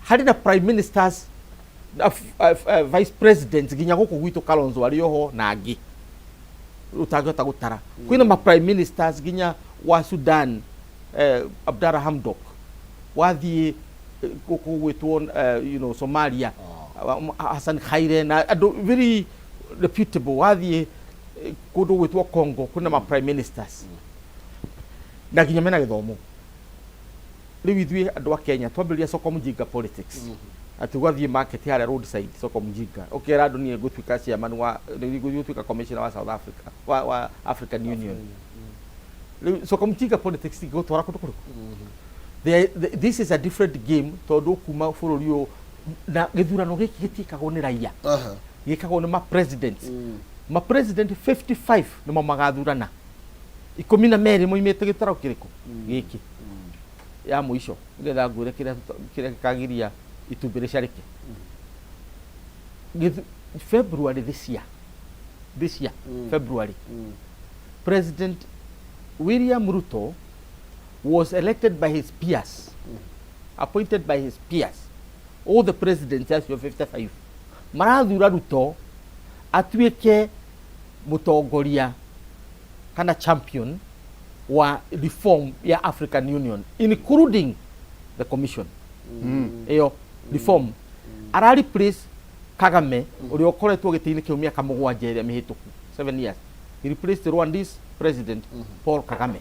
harĩ na prime ministers na vice presidents, nginya gũkũ gwitũ Kalonzo arĩ oho na angĩ ũtangĩhota gũtara. Kwĩna ma prime ministers nginya wa Sudan, Abdalla Hamdok, wathiĩ gũkũ gwĩtwo Somalia, Hassan Khaire na andũ very reputable. Wathiĩ kũndũ gwĩtwo Congo, kwĩna ma prime ministers na nginya mena gĩthomo. Rĩu ithuĩ andũ a Kenya twambĩrĩria soko mjinga politics, atĩ ũgathiĩ market harĩa roadside, soko mjinga, ũkera andũ niĩ ngũtuĩka chairman wa, nĩ ngũtuĩka commissioner wa South Africa, wa African Union. Rĩu soko mjinga politics ingĩgũtwara kũndũ kũrĩkũ? This is a different game, tondũ kuma bũrũri ũyũ na gĩthurano gĩkĩ gĩtiĩkagwo nĩ raia, gĩkagwo nĩ ma presidents. Ma president 55 nĩmo magathurana, 12 moimĩte gĩtarũ kĩrĩkũ gĩkĩ. Ya mũico, nĩgetha ngwĩre kĩrĩa gĩkagiria itumbĩ rĩcarĩke. February this year, this year, February, President William Ruto was elected by his peers, appointed by his peers. All the presidents acio 55 marathura Ruto atuĩke mũtongoria kana champion wa reform ya African Union, including the commission ĩyo reform. Ara replace Kagame, ũrĩa ũkoretwo gĩtĩ-inĩ kĩu mĩaka 7 ĩrĩa mĩhĩtũku, 7 years. He replaced Rwandese president Paul Kagame.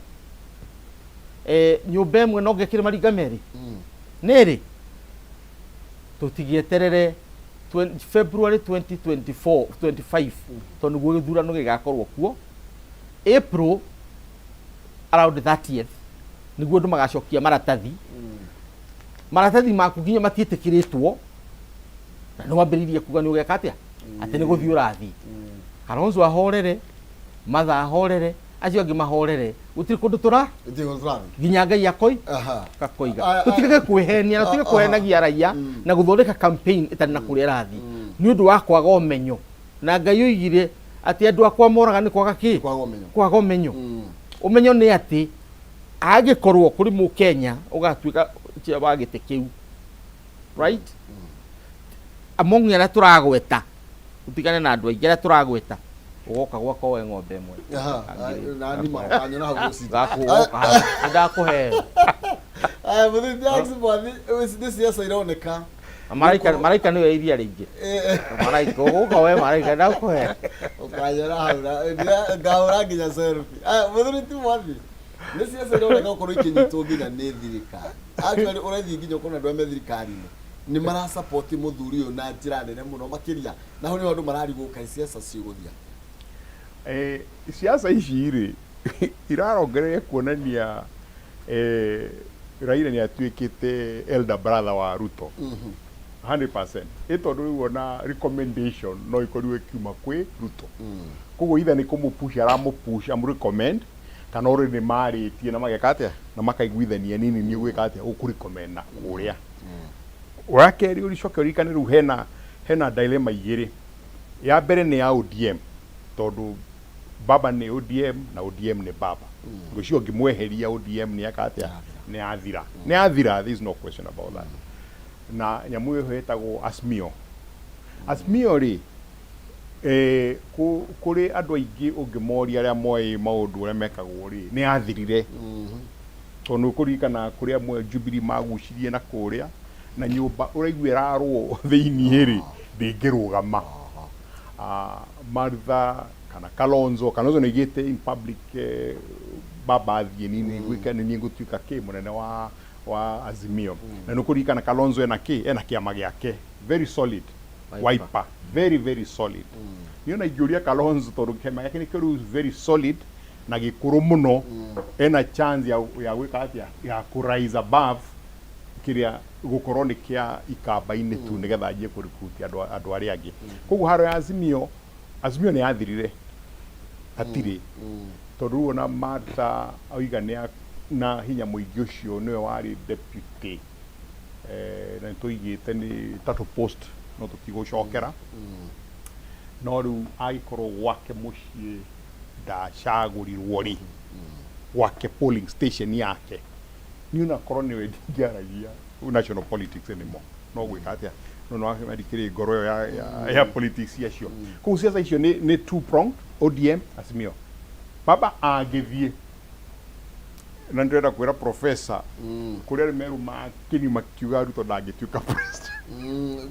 Nyũmba ĩmwe no ngĩkĩrĩ maringa merĩ. Nĩ rĩ tũtigĩeterere February 2024 25, tondũ nĩguo gĩthurano gĩgakorwo kuo. April around 30th nĩguo andũ magacokia maratathi. Maratathi maku nginya matiĩtĩkĩrĩtwo na nĩ wambĩrĩirie kuga nĩ ũgeka atĩa, atĩ nĩ gũthiĩ ũrathiĩ. Kalonzo ahorere, Martha ahorere, acio angĩ mahorere, gũtirĩ kũndũ tũra Gũtirĩ kũndũ tũrathiĩ. Nginya Ngai akoi kakoiga. Tũtigage kwĩhenia na tũtige kũhenagia raia na gũthondeka campaign ĩtarĩ na kũrĩa ĩrathiĩ nĩ ũndũ wa kwaga ũmenyo. Na Ngai oigire atĩ andũ akwa moraga nĩ kwaga kĩ? Kwaga ũmenyo. Kwaga ũmenyo. Ũmenyo nĩ atĩ angĩkorwo kũrĩ mũkenya ũgatuĩka chair wa gĩtĩ kĩu, right, Among arĩa tũragweta, ũtigane na andũ aingĩ arĩa tũragweta, ũgoka gwakwa woe ng'ombe ĩmwe. Aha, na nima ũkanyona hau rũcinĩ. Gaku ũgoka hau nĩndakũheo. Aya, mũthuri ti Alex Mwathi, nĩ ciaca ironeka. Maraika, maraika nĩwe iria rĩingĩ. Maraika ũgũka woe maraika, ndakũhe. Ũkanyona hau ngahũra nginya selfie. Aya, mũthuri ti Mwathi, nĩ ciaca ironeka gũkorwo ikĩnyitwo nginya nĩ thirikari. Actually, ũrathiĩ nginya ũkona andũ arĩa me thirikari-inĩ nĩ marasupport mũthuri ũyũ na njĩra nene mũno makĩria, na hau nĩho andũ mararigwo kaĩ ciaca cigũthiĩ atĩa. Ciaca ici rĩ irarongereria kuonania Raila nĩ atuĩkĩte elder brother wa Ruto 100%, ĩ tondũ rĩu ona recommendation no ĩkorirwo ĩkiuma kwĩ Ruto, koguo either nĩ kũmũpush aramũpush amũrecommend, kana already nĩ marĩtie na mageka atĩa na makaiguithania nini nĩ ũgwĩka atĩa ũkũrecommend na kũrĩa. Wa kerĩ, ũricoke ũririkane rĩu hena dilemma igĩrĩ. Ya mbere nĩ ya ODM, tondũ baba nĩ ODM na ODM nĩ baba. Ngwĩciria ũngĩmweheria ODM nĩ eka atĩa, nĩ yathira, nĩ yathira, there is no question about that. Na nyamũ ĩyo ĩtagwo Azimio. Azimio rĩ, kũrĩ andũ aingĩ ũngĩmoria arĩa moĩ maũndũ ũrĩa mekagwo rĩ, nĩ yathirire, tondũ nĩ ũkũririkana kũrĩ amwe Jubilee magucirie na kũrĩa na nyũmba ũraigua ĩrarwo thĩiniĩ rĩ, ndĩngĩrũgama. Martha kana Kalonzo, Kalonzo nĩ aigĩte in public, baba athiĩ nini gwĩka nĩ niĩ ngũtuĩka kĩ mũnene wa Azimio. Na nĩ ũkũririkana Kalonzo ena kĩ, ena kĩama gĩake very solid. Wiper. Wiper, very very solid. Niĩ ona ingĩũria Kalonzo, tondũ kĩama gĩake nĩkĩo rĩu very solid na gĩkũrũ mũno, ena chance ya gwĩka atĩa, ya kũ rise above kĩrĩa gũkorwo nĩ kĩa ikamba-inĩ tu, nĩgetha anjie kũ recruit andũ arĩa angĩ. Koguo haro ya Azimio, Azimio nĩ yathirire, hatirĩ, tondũ rĩu ona Martha oiga nĩ na hinya mũingĩ ũcio nĩwe warĩ deputy, na nĩ tũigĩte nĩ turtle post, no tũtigũcokera. No rĩu agĩkorwo gwake mũciĩ ndacagũrirwo rĩ, gwake polling station yake, niĩ onakorwo nĩwe ndingĩaragia national politics anymore, no gwĩka atĩa, no no ndikĩrĩ ngoro ĩyo ya politics acio. Koguo ciaca icio nĩ two pronged, ODM, Azimio. Baba angĩthiĩ, na ndĩrenda kwĩra professor, kũrĩa arĩ meru makĩni makiuga Ruto ndangĩtuĩka president.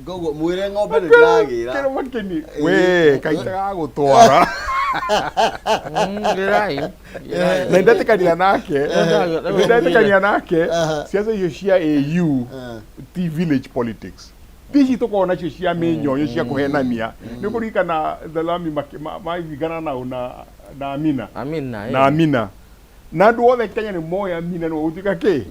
Koguo mwĩre ng'ombe nĩ ndĩragĩra. Kĩrĩ makĩni we kaita gagũtwara. Ngĩrai. Na ndetĩkania nake, ndetĩkania nake. Ciaca icio cia AU ti village politics, ti ici tũkoragwo nacio cia mĩnyonyo cia kũhenania. Nĩ ũkũririkana Thelami maigana nao na Amina. Amina. Na Amina, na andũ othe Kenya nĩ moĩ Amina nĩwe gũtuĩka kĩ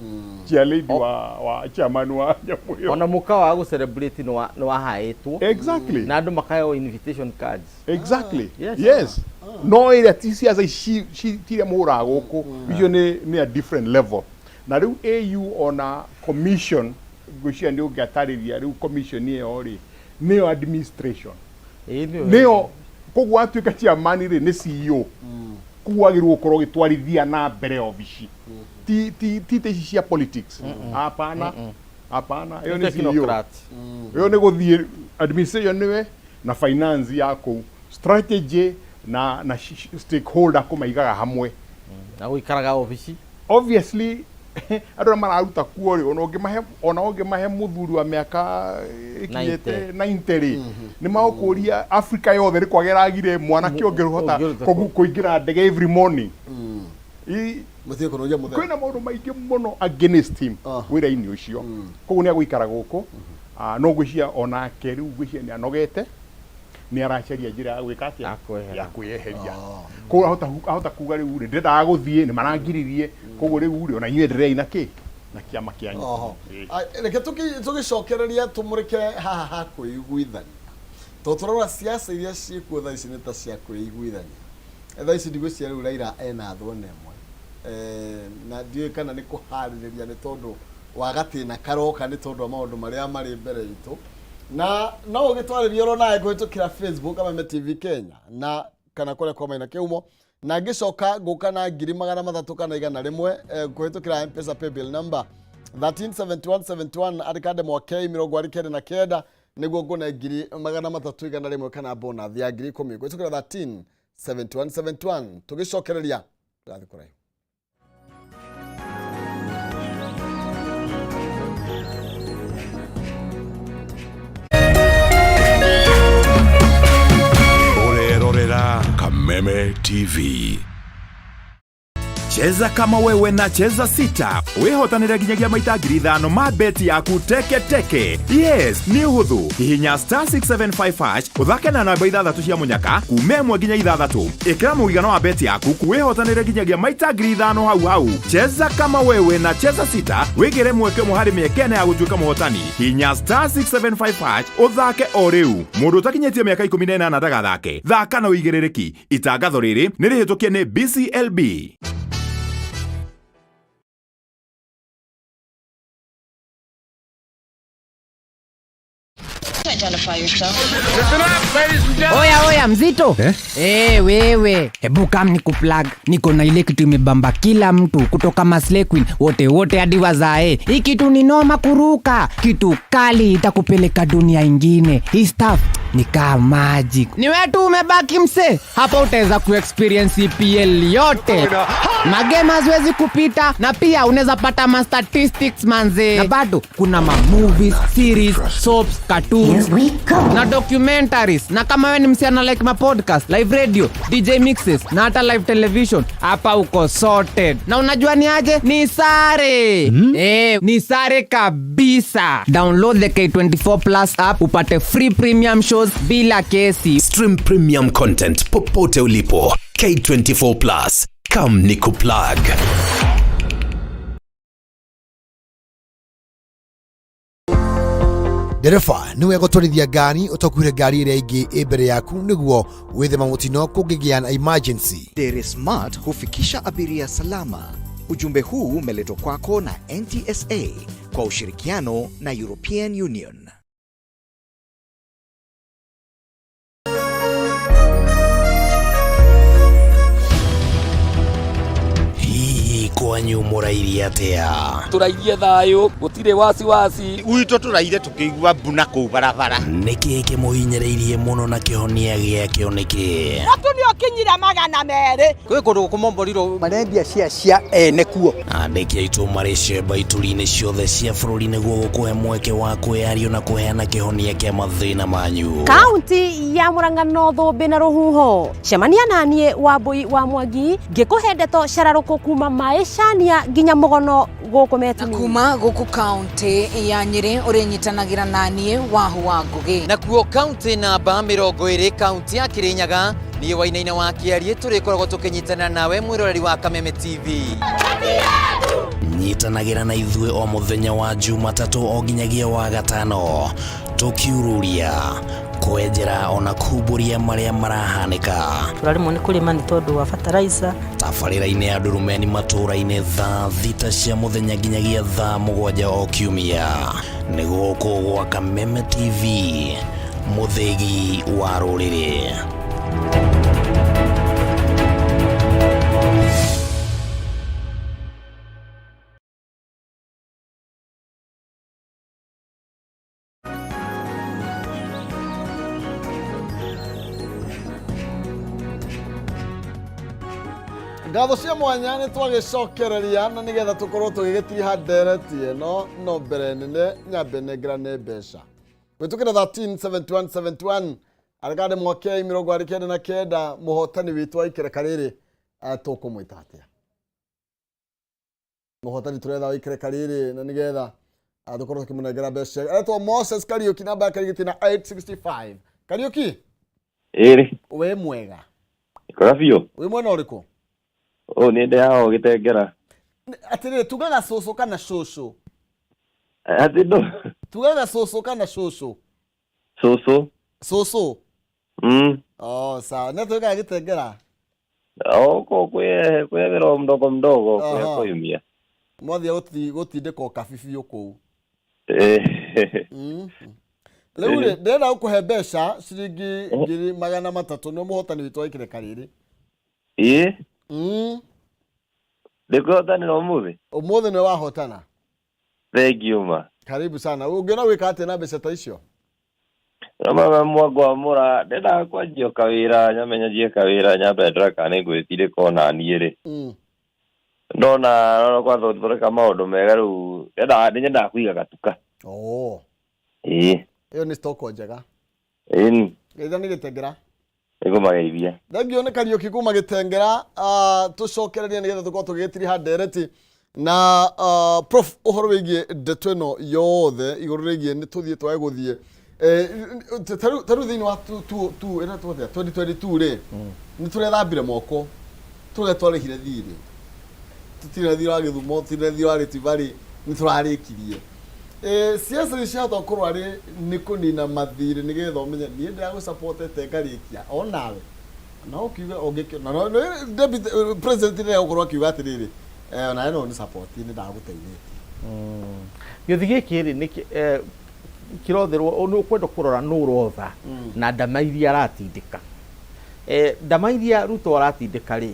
chair lady wa chairman wa nyamũ ĩyo. Ona mũka wa gũ celebrate nĩ wahaĩtwo. Na andũ makaheo invitation cards. Exactly. Yes. Yes, no ĩrĩa ti ciaca ici tiria mũhũraga gũkũ, icio nĩ a different level. Na rĩu AU ona commission, ngwĩciria nĩ ũngĩatarĩria rĩu commission ĩyo rĩ, nĩyo administration. Ĩĩ, nĩyo. Nĩyo. Koguo watuĩka chairman rĩ, nĩ CEO, koguo wagĩrĩirwo gũkorwo ũgĩtwarithia na mbere obici, ti ta ici cia politics, hapana, hapana, ĩyo nĩ CEO. Technocrat. Ĩyo nĩ gũthiĩ administration nĩwe na finance ya kũu, strategy na stakeholder kũmaigaga hamwe. Na gũikaraga obici. Obviously andũ arĩa mararuta kuo rĩ, ona ũngĩmahe mũthuri wa mĩaka ĩkinyĩte 90 rĩ, nĩ magũkũria Africa yothe nĩ kwageragire mwanake ũngĩhota ũngĩruta kũingĩra ndege every morning. Mũtige kũnoria mũthenya. Kwĩna maũndũ maingĩ mũno against him wĩra-inĩ ũcio. Koguo nĩ agũikara gũkũ. No ngwĩciria onake rĩu, ngwĩciria nĩ anogete, nĩ aracaria njĩra ya gwĩka atĩa. Ya kwehera. Ya kwĩyeheria. Koguo ahota kuga rĩu rĩ, ndĩrendaga gũthiĩ, nĩ marangiririe, koguo rĩu rĩ, ona inyuĩ endereai na kĩ na kĩama kĩanyu. Oho. Ĩĩ. Reke tũgĩcokereria tũmũrĩke haha ha kwĩiguithania, tondũ tũrora ciaca iria ciĩkuo thaa ici nĩ ta cia kwĩiguithania. Thaa ici ndigwĩciria rĩu Raila ena thũ ona ĩmwe. Na ndiũĩ kana nĩ kũharĩrĩria nĩ tondũ wa gatĩna karoka, nĩ tondũ wa maũndũ marĩa marĩ mbere itũ. Na no ũgĩtwarĩria oro nawe kũhĩtũkĩra Facebook Kameme TV Kenya na kana kũrĩa kwa Maina Kĩhumo, na ngĩcoka ngũka na 300,000 kana 100 kũhĩtũkĩra M-Pesa paybill number 137171, andĩka ndemwa K 99. Nĩguo ngũne 300,100 kana bonus ya 10,000 gwĩtũkĩra 13 71 71. Tũgĩcokereria tũrathiĩ kũraihu. Ũrerorera Kameme TV. Cheza kama wewe na Cheza Sita wihotanire nginyagia maita 5,000 ma beti yaku teke teke. Yes, nĩ ũhũthũ. Hihinya star 675 hash ũthake na namba ithathatũ cia mũnyaka kuma 1 nginya 6. Ĩkĩra mũigana wa beti yaku wihotanire nginyagia maita 5,000 hau hau. Cheza kama wewe na Cheza Sita wĩgĩre mweke ũmwe harĩ mĩeke ĩna ya gũtuĩka mũhotani. Hihinya star 675 hash ũthake o rĩu. Mũndũ ũtakinyĩtie mĩaka 18 ndagathake. Thaka na ũigĩrĩrĩki. Itangatho rĩrĩ nĩ rĩhĩtũkie nĩ BCLB. Oya oya mzito eh? Eh, wewe hebu kam nikuplug, niko na ile kitu imebamba kila mtu kutoka Maslay Queen wote wote hadi wazae. Hii kitu ni noma kuruka, kitu kali itakupeleka dunia ingine. Hii stuff ni kama magic. Ni wewe tu umebaki mse, hapa utaweza kuexperience EPL yote. Magame haziwezi kupita, na pia unaweza pata ma statistics manze. Na bado kuna ma movies, series, soaps, cartoons na documentaries. Na kama wewe ni msichana like ma podcast, live radio, DJ mixes na hata live television, hapa uko sorted. Na unajua ni aje? Ni sare. Ni sare kabisa. Download the K24 Plus app upate free premium shows bila kesi. Stream premium content popote ulipo. K24 Plus. Come nikuplug. Ndereba nĩ wega gũtwarithia ngari ũtakuire ngari ĩrĩa ĩngĩ ĩ mbere yaku nĩguo wĩthema mũtino kũngĩgĩa na emergency. Dere Smart hufikisha abiria salama. Ujumbe huu umeletwa kwako na NTSA kwa ushirikiano na European Union. Hihi kwanyu mũrairie atĩa? Tũrairie thayũ, gũtirĩ wasiwasi. Gwitũ tũraire tũkĩigua mbuna kũu barabara. Nĩkĩ kĩmũhinyĩrĩirie mũno na kĩhonia gĩakĩo nĩkĩ? Mũtu nĩ ũkinyire 200. Kwĩ kũndũ gũkũmomborirwo marendia cia cia ene kuo. Andĩki aitũ marĩ cemba ituri-inĩ ciothe cia bũrũri nĩguo gũkũhe mweke wa kwĩyario na kũheana kĩhonia kĩa mathĩna manyu. Kaunti ya Murang'a no thũmbĩ na rũhuho. Cemania naniĩ Wambui wa Mwangi ngĩkũhe ndeto cararũkũ kuma maĩcania nginya mũgono gũkũ Metini. Kuma gũkũ kaunti ya Nyĩrĩ ũrĩnyitanagĩra naniĩ Wahu wa Ngũgĩ. Nakuo kaunti namba 20 kaunti ya Kirinyaga niĩ Wainaina wa Kĩarie tũrĩkoragwo tũkĩnyitana nawe mwĩroreri wa Kameme TV. Nyitanagĩra na ithuĩ o mũthenya wa Jumatatũ o nginyagia wa gatano tũkiururia kwenjera ona kumbũria marĩa marahanĩka. Tũraremwo nĩ kũrĩma nĩ tondũ wa fertilizer. Tabarĩra-inĩ ya Ndurumeni matũũra-inĩ thaa 6 cia mũthenya nginyagia thaa 7 o kiumia. Nĩ gũkũ gwa Kameme TV, mũthĩgi wa rũrĩrĩ. Ngatho cia mwanya nĩ twagĩcokereria na nĩgetha tũkorwo tũgĩgĩtiriha ndereti ĩno no mbere nene nyambe nengerane mbeca. Gwĩtũkĩra 13 71 71 arĩkande mwakei 99 mũhotani witũ wa ikereka rĩrĩ tũkũmwĩta atĩa? Mũhotani tũretha wa ikereka rĩrĩ na nĩgetha tũkorwo tũkĩmũnengera mbeca. Aretwo Moses Kariũki, namba yake ĩgĩtina 865. Kariũki? Ĩrĩ. Wĩ mwega? Kora biũ. Wĩ mwena ũrĩkũ? Ũũ nĩ ndĩ haha Gĩtengera. Atĩrĩrĩ, tugaga cũcũ kana cũcũ? Atĩ ndũ? Tugaga cũcũ kana cũcũ? Cũcũ. Cũcũ? Oh, sawa. Nĩ tugaga Gĩtengera? Huko kwĩ wĩra mdogo mdogo kwĩ kũyumia. Mwathiĩ gũtindĩka ũkabi biũ kũu. Rĩu rĩ, ndĩrenda gũkũhe mbeca ciringi 300,000 nĩ mũhotani witũ wa ikereka rĩrĩ. Ĩĩ. Ndĩkũhotanĩra ũmũthĩ? Ũmũthĩ nĩwe wahotana. Thank you ma. Karibu sana. Ũngĩona gwĩka atĩa na mbeca ta icio? No mama mwango wa mũra ndendaga kwanjia kawĩra nyambe nyanjie kawĩra nyambe ndore kana nĩ ngwĩtindĩka ona niĩ rĩ. Ndona ndona kwathondeka maũndũ mega rĩu ndendaga nĩnyendaga kũiga gatuka. Oh. Ĩĩ. Ĩyo nĩ stock njega. Ĩni. Geithia nĩ Gĩtengera. Nĩngũmageithia. Thengio nĩ Kariũki kuma Gĩtengera. Tũcokererie nĩgetha tũkorwo tũgĩgĩtiriha ndereti na prof ũhoro wĩgiĩ ndeto ĩno yothe igũrũ rĩgiĩ nĩ tũthiĩ twage gũthiĩ. Ta rĩu thĩinĩ wa tu ĩno twatĩa 2022 rĩ, nĩ tũrethambire moko, tũrĩa twarĩhire thirĩ, tũtirĩ na thirĩ wa Gĩthumo, tũtirĩ na thirĩ wa Rift Valley, nĩ tũrarĩkirie. Ciaca ici ciahota gũkorwo arĩ nĩ kũnina mathirĩ nĩgetha ũmenye niĩ ndĩragũsupportete ngarĩkia onawe no ũkiuge ũngĩkĩ na no deputy president nĩ egũkorwo akiuga atĩrĩrĩ, onawe no nĩ support nĩ ndagũteithĩtie. Gĩũthi gĩkĩ rĩ nĩ kĩrotherwo nĩ ũkwenda kũrora nũ ũrotha na ndama iria aratindĩka. Ndama iria Ruto aratindĩka rĩ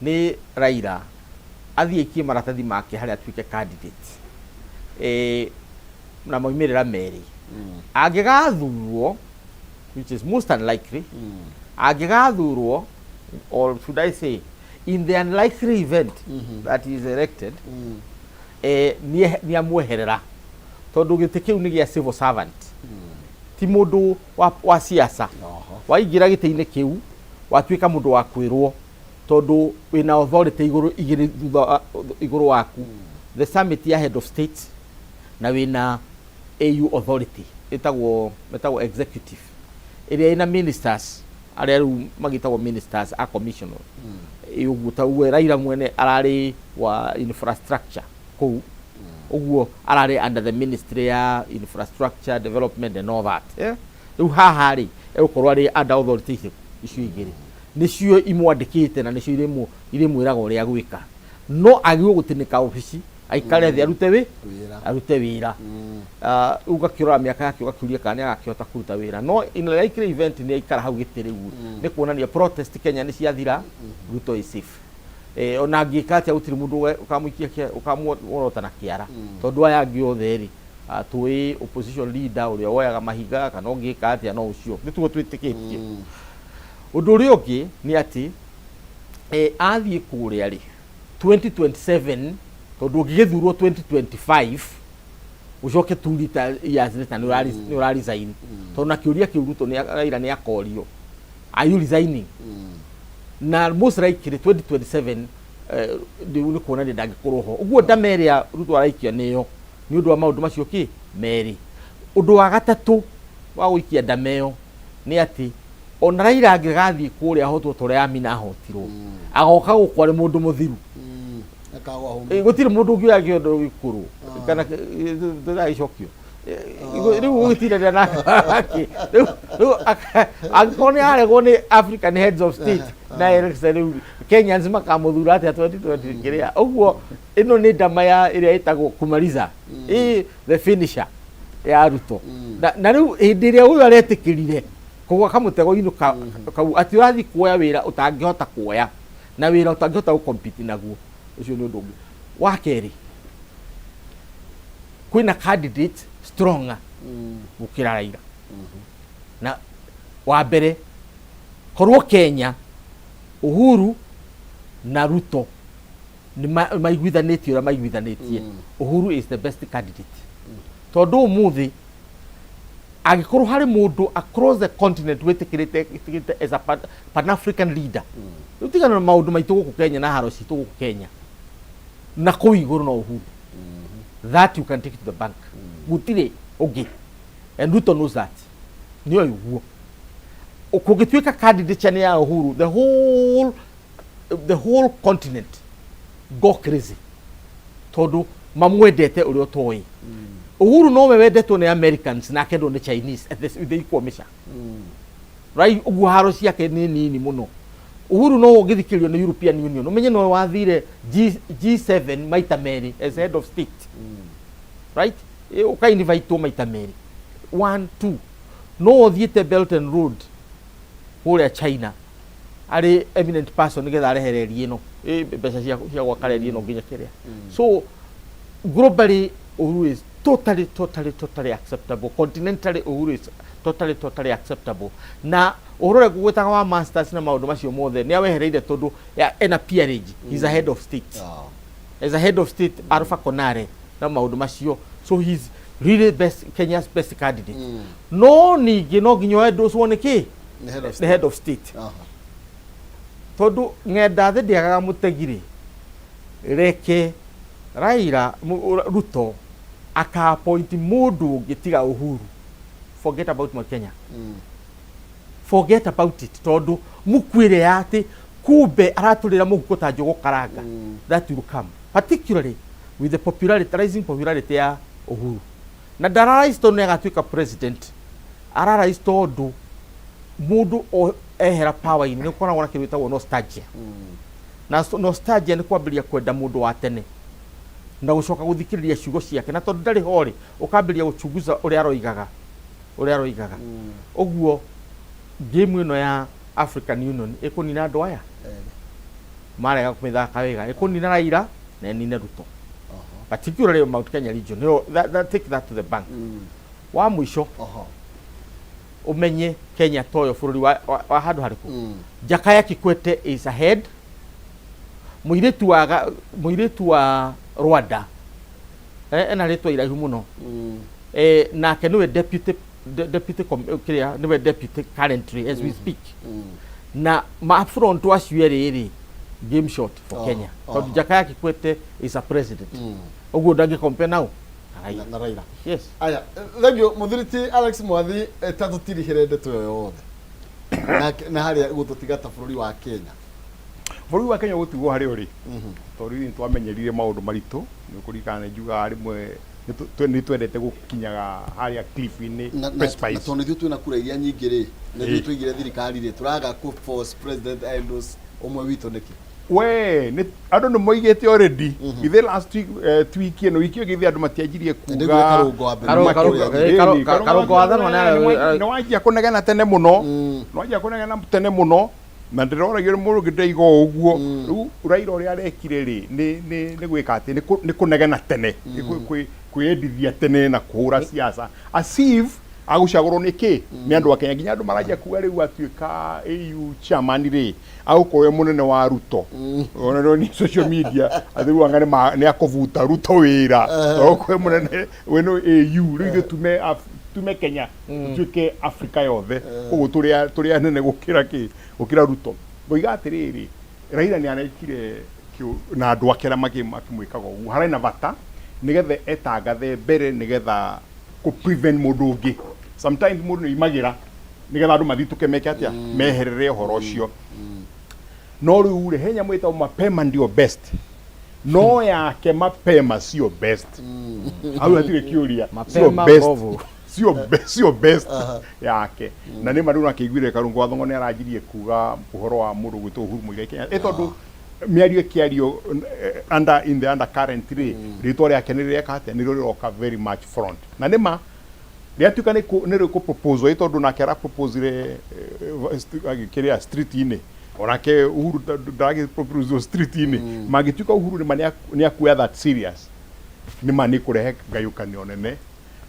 nĩ Raila athiĩ aikie maratathi make harĩa atuĩke candidate. Na maumĩrĩra merĩ. Angĩgathurwo, which is most unlikely, angĩgathurwo, or should I say in the unlikely event that he is elected, nĩ amweherera tondũ gĩtĩ kĩu nĩ gĩa civil servant, ti mũndũ wa siasa. Waingĩra gĩtĩ-inĩ kĩu watuĩka mũndũ wa kwĩrwo tondũ wĩna authority igũrũ igĩrĩ thutha igũrũ waku, the summit ya head of state na wĩna AU authority ĩtagwo executive ĩrĩa ĩna ministers arĩa rĩu magĩtagwo ministers a commissioner. Ũguo ta ũguo Raila mwene ararĩ wa infrastructure kũu, ũguo ararĩ under the ministry ya infrastructure development and all that. Rĩu haha rĩ egũkorwo arĩ under authority icio igĩrĩ nĩcio imwandĩkĩte na nĩcio irĩmwĩraga ũrĩa gwĩka, no agĩrĩirwo gũtĩnĩka obici aikare thĩ arute wĩ arute wĩra. Rĩu ũgakĩrora mĩaka yake ũgakĩũria kana nĩ agakĩhota kũruta wĩra, no in a likely event nĩ aikara hau gĩtĩ rĩu nĩ kuonania protest Kenya nĩ ciathira, Ruto is safe. Ona angĩka atĩa gũtirĩ mũndũ ũkamũikia ũkamuorota na kĩara tondũ aya angĩ othe rĩ tũĩ opposition leader ũrĩa woyaga mahiga kana ũngĩka atĩa no ũcio nĩ tuo twĩtĩkĩtie. Ũndũ ũrĩa ũngĩ nĩ atĩ athiĩ kũrĩa rĩ 2027 tondũ ũngĩgĩthurwo 2025 ũcoke 2 years later nĩ ũra resign tondũ na kĩũria kĩu Ruto nĩ Raila nĩ akorio, are you resigning? Na most likely 2027 rĩu nĩ kuonania ndangĩkorwo ho. Ũguo ndama ĩrĩa Ruto araikia nĩyo nĩ ũndũ wa maũndũ macio kĩ merĩ. Ũndũ wa gatatũ wa gũikia ndama ĩyo nĩ atĩ ona Raila angĩgathiĩ kũrĩa ahotwo ta ũrĩa Amina ahotirwo, agoka gũkũ arĩ mũndũ mũthiru. Gũtirĩ mũndũ ũngĩoya kĩondo gĩkũrũ kana tũragĩcokio rĩu ũgĩtindanĩra nake rĩu angĩkorwo nĩ aregwo nĩ African heads of state na election rĩu Kenyans makamũthura atĩa 2020 kĩrĩa ũguo. Ĩno nĩ ndama ya ĩrĩa ĩtagwo kumaliza, ĩ the finisher ya Ruto. Na rĩu hĩndĩ ĩrĩa ũyũ aretĩkĩrire kũgwa kamũtego-inĩ kau atĩ ũrathiĩ kuoya wĩra ũtangĩhota kuoya na wĩra ũtangĩhota gũ-compete naguo, ũcio nĩ ũndũ ũngĩ. Wa kerĩ, kwĩna candidate stronger gũkĩra Raila. Na wa mbere korwo Kenya Uhuru na Ruto nĩ maiguithanĩtie ũrĩa maiguithanĩtie, Uhuru is the best candidate tondũ ũmũthĩ angĩkorwo harĩ mũndũ across the continent wĩtĩkĩrĩte wĩtĩkĩrĩte as a pan African leader, rĩu tigana na maũndũ maitũ gũkũ Kenya na haro citũ gũkũ Kenya na kũu igũrũ, no Uhuru that you can take to the bank, gũtirĩ ũngĩ, and Ruto knows that. Nĩoĩ ũguo kũngĩtuĩka candidature nĩ ya Uhuru, the whole continent go crazy tondũ mamwendete ũrĩa ũtoĩ. Uhuru nowe wendetwo nĩ Americans na akendwo nĩ Chinese at the equal measure, right? Ũguo haro ciake nĩ nini mũno. Uhuru no ũngĩthikĩrĩrio nĩ European Union, ũmenye nowe wathire G7 maita merĩ as head of state, right? Ũkainvitwo maita merĩ, one two, no ũthiĩte Belt and Road kũrĩa China arĩ eminent person nĩgetha arehe reri ĩno, mbeca cia gwaka reri ĩno nginya kĩrĩa. So globally Uhuru is Totally, totally, totally acceptable. Continentally, Uhuru is totally, totally acceptable. Na ũhoro ũrĩa ngũgwĩtaga wa masters na maũndũ macio mothe nĩ awehereire tondũ ena peerage. He's a head of state. As a head of state, Alpha Konare na maũndũ macio. So he's really best, Kenya's best candidate. No ningĩ no nginya endorsewo nĩ kĩ? Nĩ head of Nĩ state. Head of state. Tondũ ng'enda thĩ ndĩagaga mũtegi rĩ, reke Raila Ruto aka appoint mũndũ ũngĩ tiga Uhuru. Forget about Mount Kenya. Forget about it, tondũ mukwire ya atĩ kumbe aratũrĩra mũhuko ta njũgũ karanga. That will come particularly with the popularity, rising popularity ya Uhuru. Na ndararise tondũ nĩ agatuĩka president, ararise tondũ mũndũ ehera power-inĩ nĩ ũkoragwo na kĩndũ gĩtagwo nostalgia. Na nostalgia nĩ kwambĩrĩria kwenda mũndũ wa tene na gũcoka gũthikĩrĩria ciugo ciake, na tondũ ndarĩ ho rĩ, ũkambĩrĩria gũchunguza ũrĩa aroigaga. Ũguo game ĩno ya African Union ĩkũnina andũ aya marega kũmĩthaka wega, ĩkũnina Raila na ĩnine Ruto, particularly Mount Kenya region. No, take that to the bank. Wa mũico, ũmenye Kenya toyo bũrũri wa handũ harĩkũ. Jakaya Kikwete is ahead. Mũirĩtu wa Rwanda, ena rĩtwa iraihu mũno, nake nĩwe deputy kĩrĩa nĩwe deputy currently as we speak. Na ma front acio erĩ rĩ, game shot for Kenya, tondũ Jakaya Kikwete is a president, ũguo ndangĩ compare nao na Raila. Na Raila. Yes. Aya, thank you muthiriti Alex Mwathi. Ta tũtirihĩre ndeto ĩyo yothe na harĩa gũtũtiga ta bũrũri wa Kenya. Bũrũri wa Kenya gũtigwo harĩa ũrĩ, tondũ ithuĩ nĩtwamenyerire maũndũ maritũ. Nĩ ũkũririkana nĩ njugaga rĩmwe nĩ twendete gũkinyaga harĩa cliff-inĩ, Na precipice. Tondũ ithuĩ twĩna kura iria nyingĩ rĩ, na ithuĩ tũigire thirikari rĩ, tũraga kũ force president endorse ũmwe witũ nĩkĩ? We nĩ andũ nĩ moigĩte already. Ithe last week, wiki ĩno, wiki ĩyo gĩthĩ andũ matianjirie kuga. Nĩguo Karũngo wa mbere. Karũngo wa Thanwa. Nĩ wanjia kũnegena tene mũno, nĩ wanjia kũnegena tene mũno, na ndĩroragio nĩ mũndũ ũngĩ ndĩraiga o ũguo. Rĩu Raila ũrĩa arekire rĩ, nĩ gwĩka atĩ nĩ kũnegena tene, nĩ kwĩyendithia tene na kũhũra siasa as if agũcagũrwo nĩ kĩ nĩ andũ a Kenya. Nginya andũ maranjia kuga rĩu atuĩka AU chairman rĩ, agũkorwo e mũnene wa Ruto. Ona no ní social media atĩ rĩu anga nĩ akũbuta Ruto wĩra agũkorwo e mũnene we no AU. Rĩu ithuĩ tume Kenya tutuĩke Afrika yothe, koguo tũrĩ anene gũkĩra kĩ, gũkĩra Ruto. Ngoiga atĩrĩrĩ, Raila nĩ arekire na andũ ake arĩa makĩmwĩkaga ũguo harĩ na bata nĩgetha etangathe mbere, nĩgetha kũ prevent mũndũ ũngĩ. Sometimes mũndũ nĩ oimagĩra nĩgetha andũ mathitũke meke atĩa, meherere ũhoro ũcio. No rĩu rĩ, he nyamũ ĩtagwo mapema ndio best, no yake mapema sio best. Hau hatirĩ kĩũria, sio Mapema best. mbovu. Sio best yake. Na nĩ ma rĩu nakĩiguire Karũngo wa Thong'o nĩ aranjirie kuga ũhoro wa mũndũ gwĩtwo Uhuru Muigai Kenyatta, ĩ tondũ mĩario ĩkĩario, under in the undercurrent rĩ, rĩtwa rĩake nĩ rĩreka atĩa, nĩrĩo rĩroka very much front. Na nĩ ma rĩatuĩka nĩ rĩkũ proposal, ĩ tondũ nake araproposire kĩrĩa street-inĩ, onake Uhuru ndaragĩ propose street-inĩ. Mangĩtuĩka Uhuru nĩ ma nĩ akuoya that serious, nĩ ma nĩ kũrehe ngayũkanio nene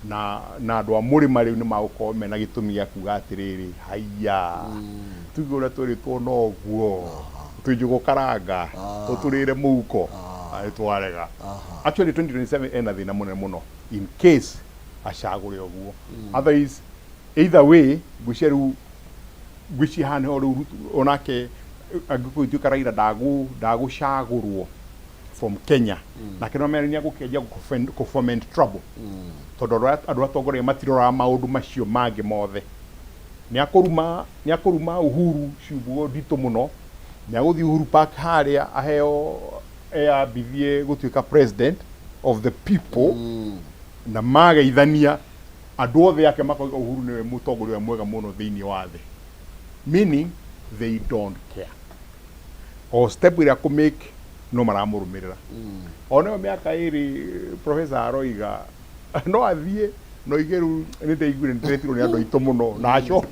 na andũ a mũrĩma rĩu nĩ magũkorwo mena gĩtũmi gĩa kuga atĩrĩrĩ, haiya, tuge ũrĩa twĩrĩtwo noguo twĩ njũgũ karanga tũtũrĩre mũhuko nĩ twarega. Actually, 2027 ena thĩna mũnene mũno in case acagũre ũguo. Otherwise, either way, ngwĩciria rĩu, ngwĩciria haha nĩho rĩu onake angĩkorwo ituĩka Raila ndagũcagũrwo from Kenya, nake no mena nĩ agũkĩanjia kũfoment trouble, tondũ andũ atongoria matiroraga maũndũ macio mangĩ mothe. Nĩ akũruma Uhuru ciugo nditũ mũno, nĩ agũthiĩ Uhuru Park harĩa aheo eyambithie gũtuĩka president of the people, na mageithania andũ othe ake makoiga Uhuru nĩwe mũtongoria ũrĩa mwega mũno thĩinĩ wa thĩ, meaning they don't care. O step ĩrĩa kũ make no maramũrũmĩrĩra. O nayo mĩaka 2 professor aroiga no athiĩ no ige rĩu nĩ ndaiguire nĩ ndĩretirwo nĩ andũ aitũ mũno na aco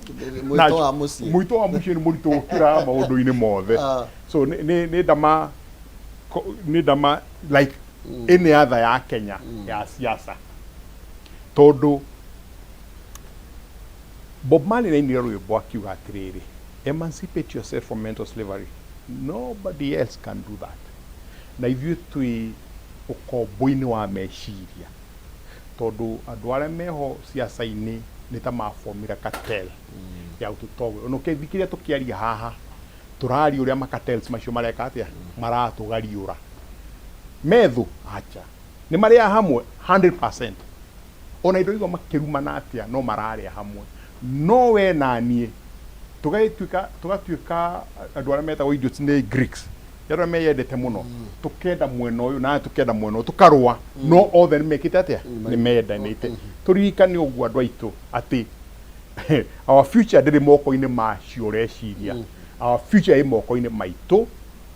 Mwĩto wa mũciĩ. Mwĩto wa mũciĩ nĩ mũritũ gũkĩra maũndũ-inĩ mothe. So nĩ ndama like any other ya Kenya ya siasa. Tondũ Bob Marley nĩainire rwĩmbo akiuga atĩrĩrĩ, emancipate yourself from mental slavery, nobody else can do that. Na ithuĩ twĩ ũkombo-inĩ wa meciria tondũ andũ arĩa meho siasa-inĩ nĩ ta mabomire cartel ya gũtũtongoria. Ona ũkĩthikĩrĩria tũkĩaria haha, tũraria ũrĩa ma cartels macio mareka atĩa, maratũgariũra. Methũ? Acha. Nĩ marĩaga hamwe 100%. Ona indo igua makĩrumana atĩa no mararĩa hamwe. No we na niĩ tũgagĩtuĩka tũgatuĩka andũ arĩa metagwo idiots nĩ Greeks. Nĩ andũ arĩa meyendete mũno. Tũkenda mwena ũyũ na tũkenda mwena ũyũ tũkarũa no othe nĩ mekĩte atĩa? Nĩ mendanĩte. Tũririkane ũguo andũ aitũ atĩ our future ndĩrĩ moko-inĩ macio ũreciria. Our future ĩ moko-inĩ maitũ.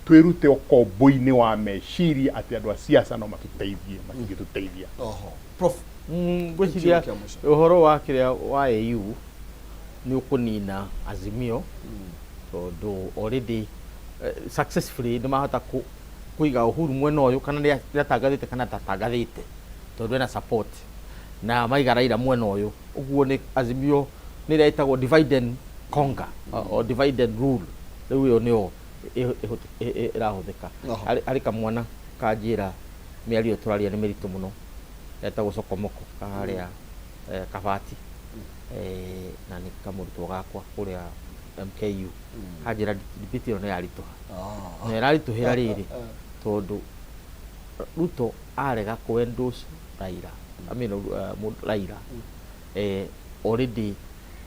Twĩrute ũkombo-inĩ wa meciria atĩ andũ a siasa no matũteithie, matingĩtũteithia. Oho. Prof. Ngwĩciria Kĩo kĩa mũico. ũhoro wa kĩrĩa wa AU nĩ ũkũnina Azimio tondũ already successfully nĩ mahota kũiga Uhuru mwena ũyũ kana nĩ atangathĩte kana ndatangathĩte tondũ ena support na maiga Raila mwena ũyũ ũguo nĩ Azimio nĩ ĩrĩa ĩtagwo divide and conquer or divide and rule rĩu ĩyo nĩyo ĩrahũthĩka. Harĩ kamwana kanjĩra mĩario ĩyo tũraria nĩ mĩritũ mũno getagwo Sokomoko ka harĩa Kabati na nĩ kamũrutwo gakwa kũrĩa MKU kanjĩra debate ĩyo nĩ yaritũha na ĩraritũhĩra rĩrĩ tondũ Ruto arega kũ endorse Raila, I mean, Raila already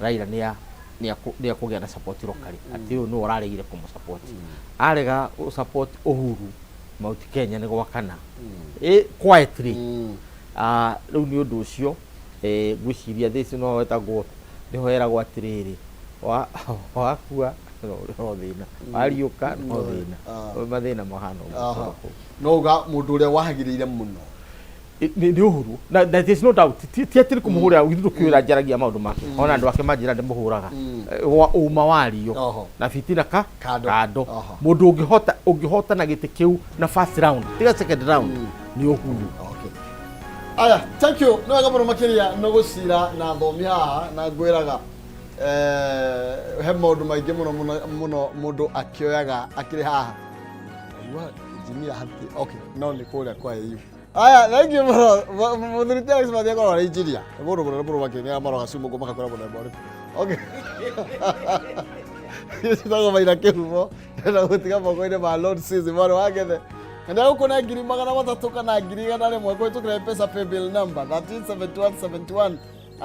Raila nĩ nĩ akũgĩa na support locally atĩ ũyũ nĩwe ũraregire kũmũ support arega gũ support Uhuru Mount Kenya nĩ gwakana quietly. Rĩu nĩ ũndũ ũcio ngwĩciria this no wetagwo nĩho heragwo atĩrĩrĩ wakua no thĩna wariũka no thĩna mathĩna mahana ũguo. No uga mũndũ ũrĩa wagĩrĩire mũno Nĩ Uhuru na there is no doubt ti atĩ nĩ kũmũhũrĩra githĩ ndũkĩũĩ njaragia maũndũ make ona andũ ake manjĩra ndĩmũhũraga wa ũma wario na fitina ka kando mũndũ ũngĩhota ũngĩhota na gĩtĩ kĩu na first round tiga second round nĩ Uhuru. Aya, thank you. Nĩ wega mũno makĩria nĩ gũcira na thomi haha na ngwĩraga he maũndũ maingĩ mũno mũno mũno mũndũ akĩoyaga akĩrĩ haha. Ndaigua engineer hatirĩ, okay, no nĩ kũrĩa kwa AU. Aya, thank you mũno. Mũthuri ti Alex Mathia akoragwo arĩ engineer. Nĩ mũndũ mũnene mũno makĩria nĩ maroga cumu ũguo makakwĩra mũthemba ũrĩkũ. Okay. Njĩtagwo Maina Kĩhumo, ndĩrenda gũtiga moko-inĩ ma Lord Sizzy mwarĩ wa Ngethe. Na ndagũkũne 300,000 kana 100,000 kũhĩtũkĩra M-Pesa paybill number 137171.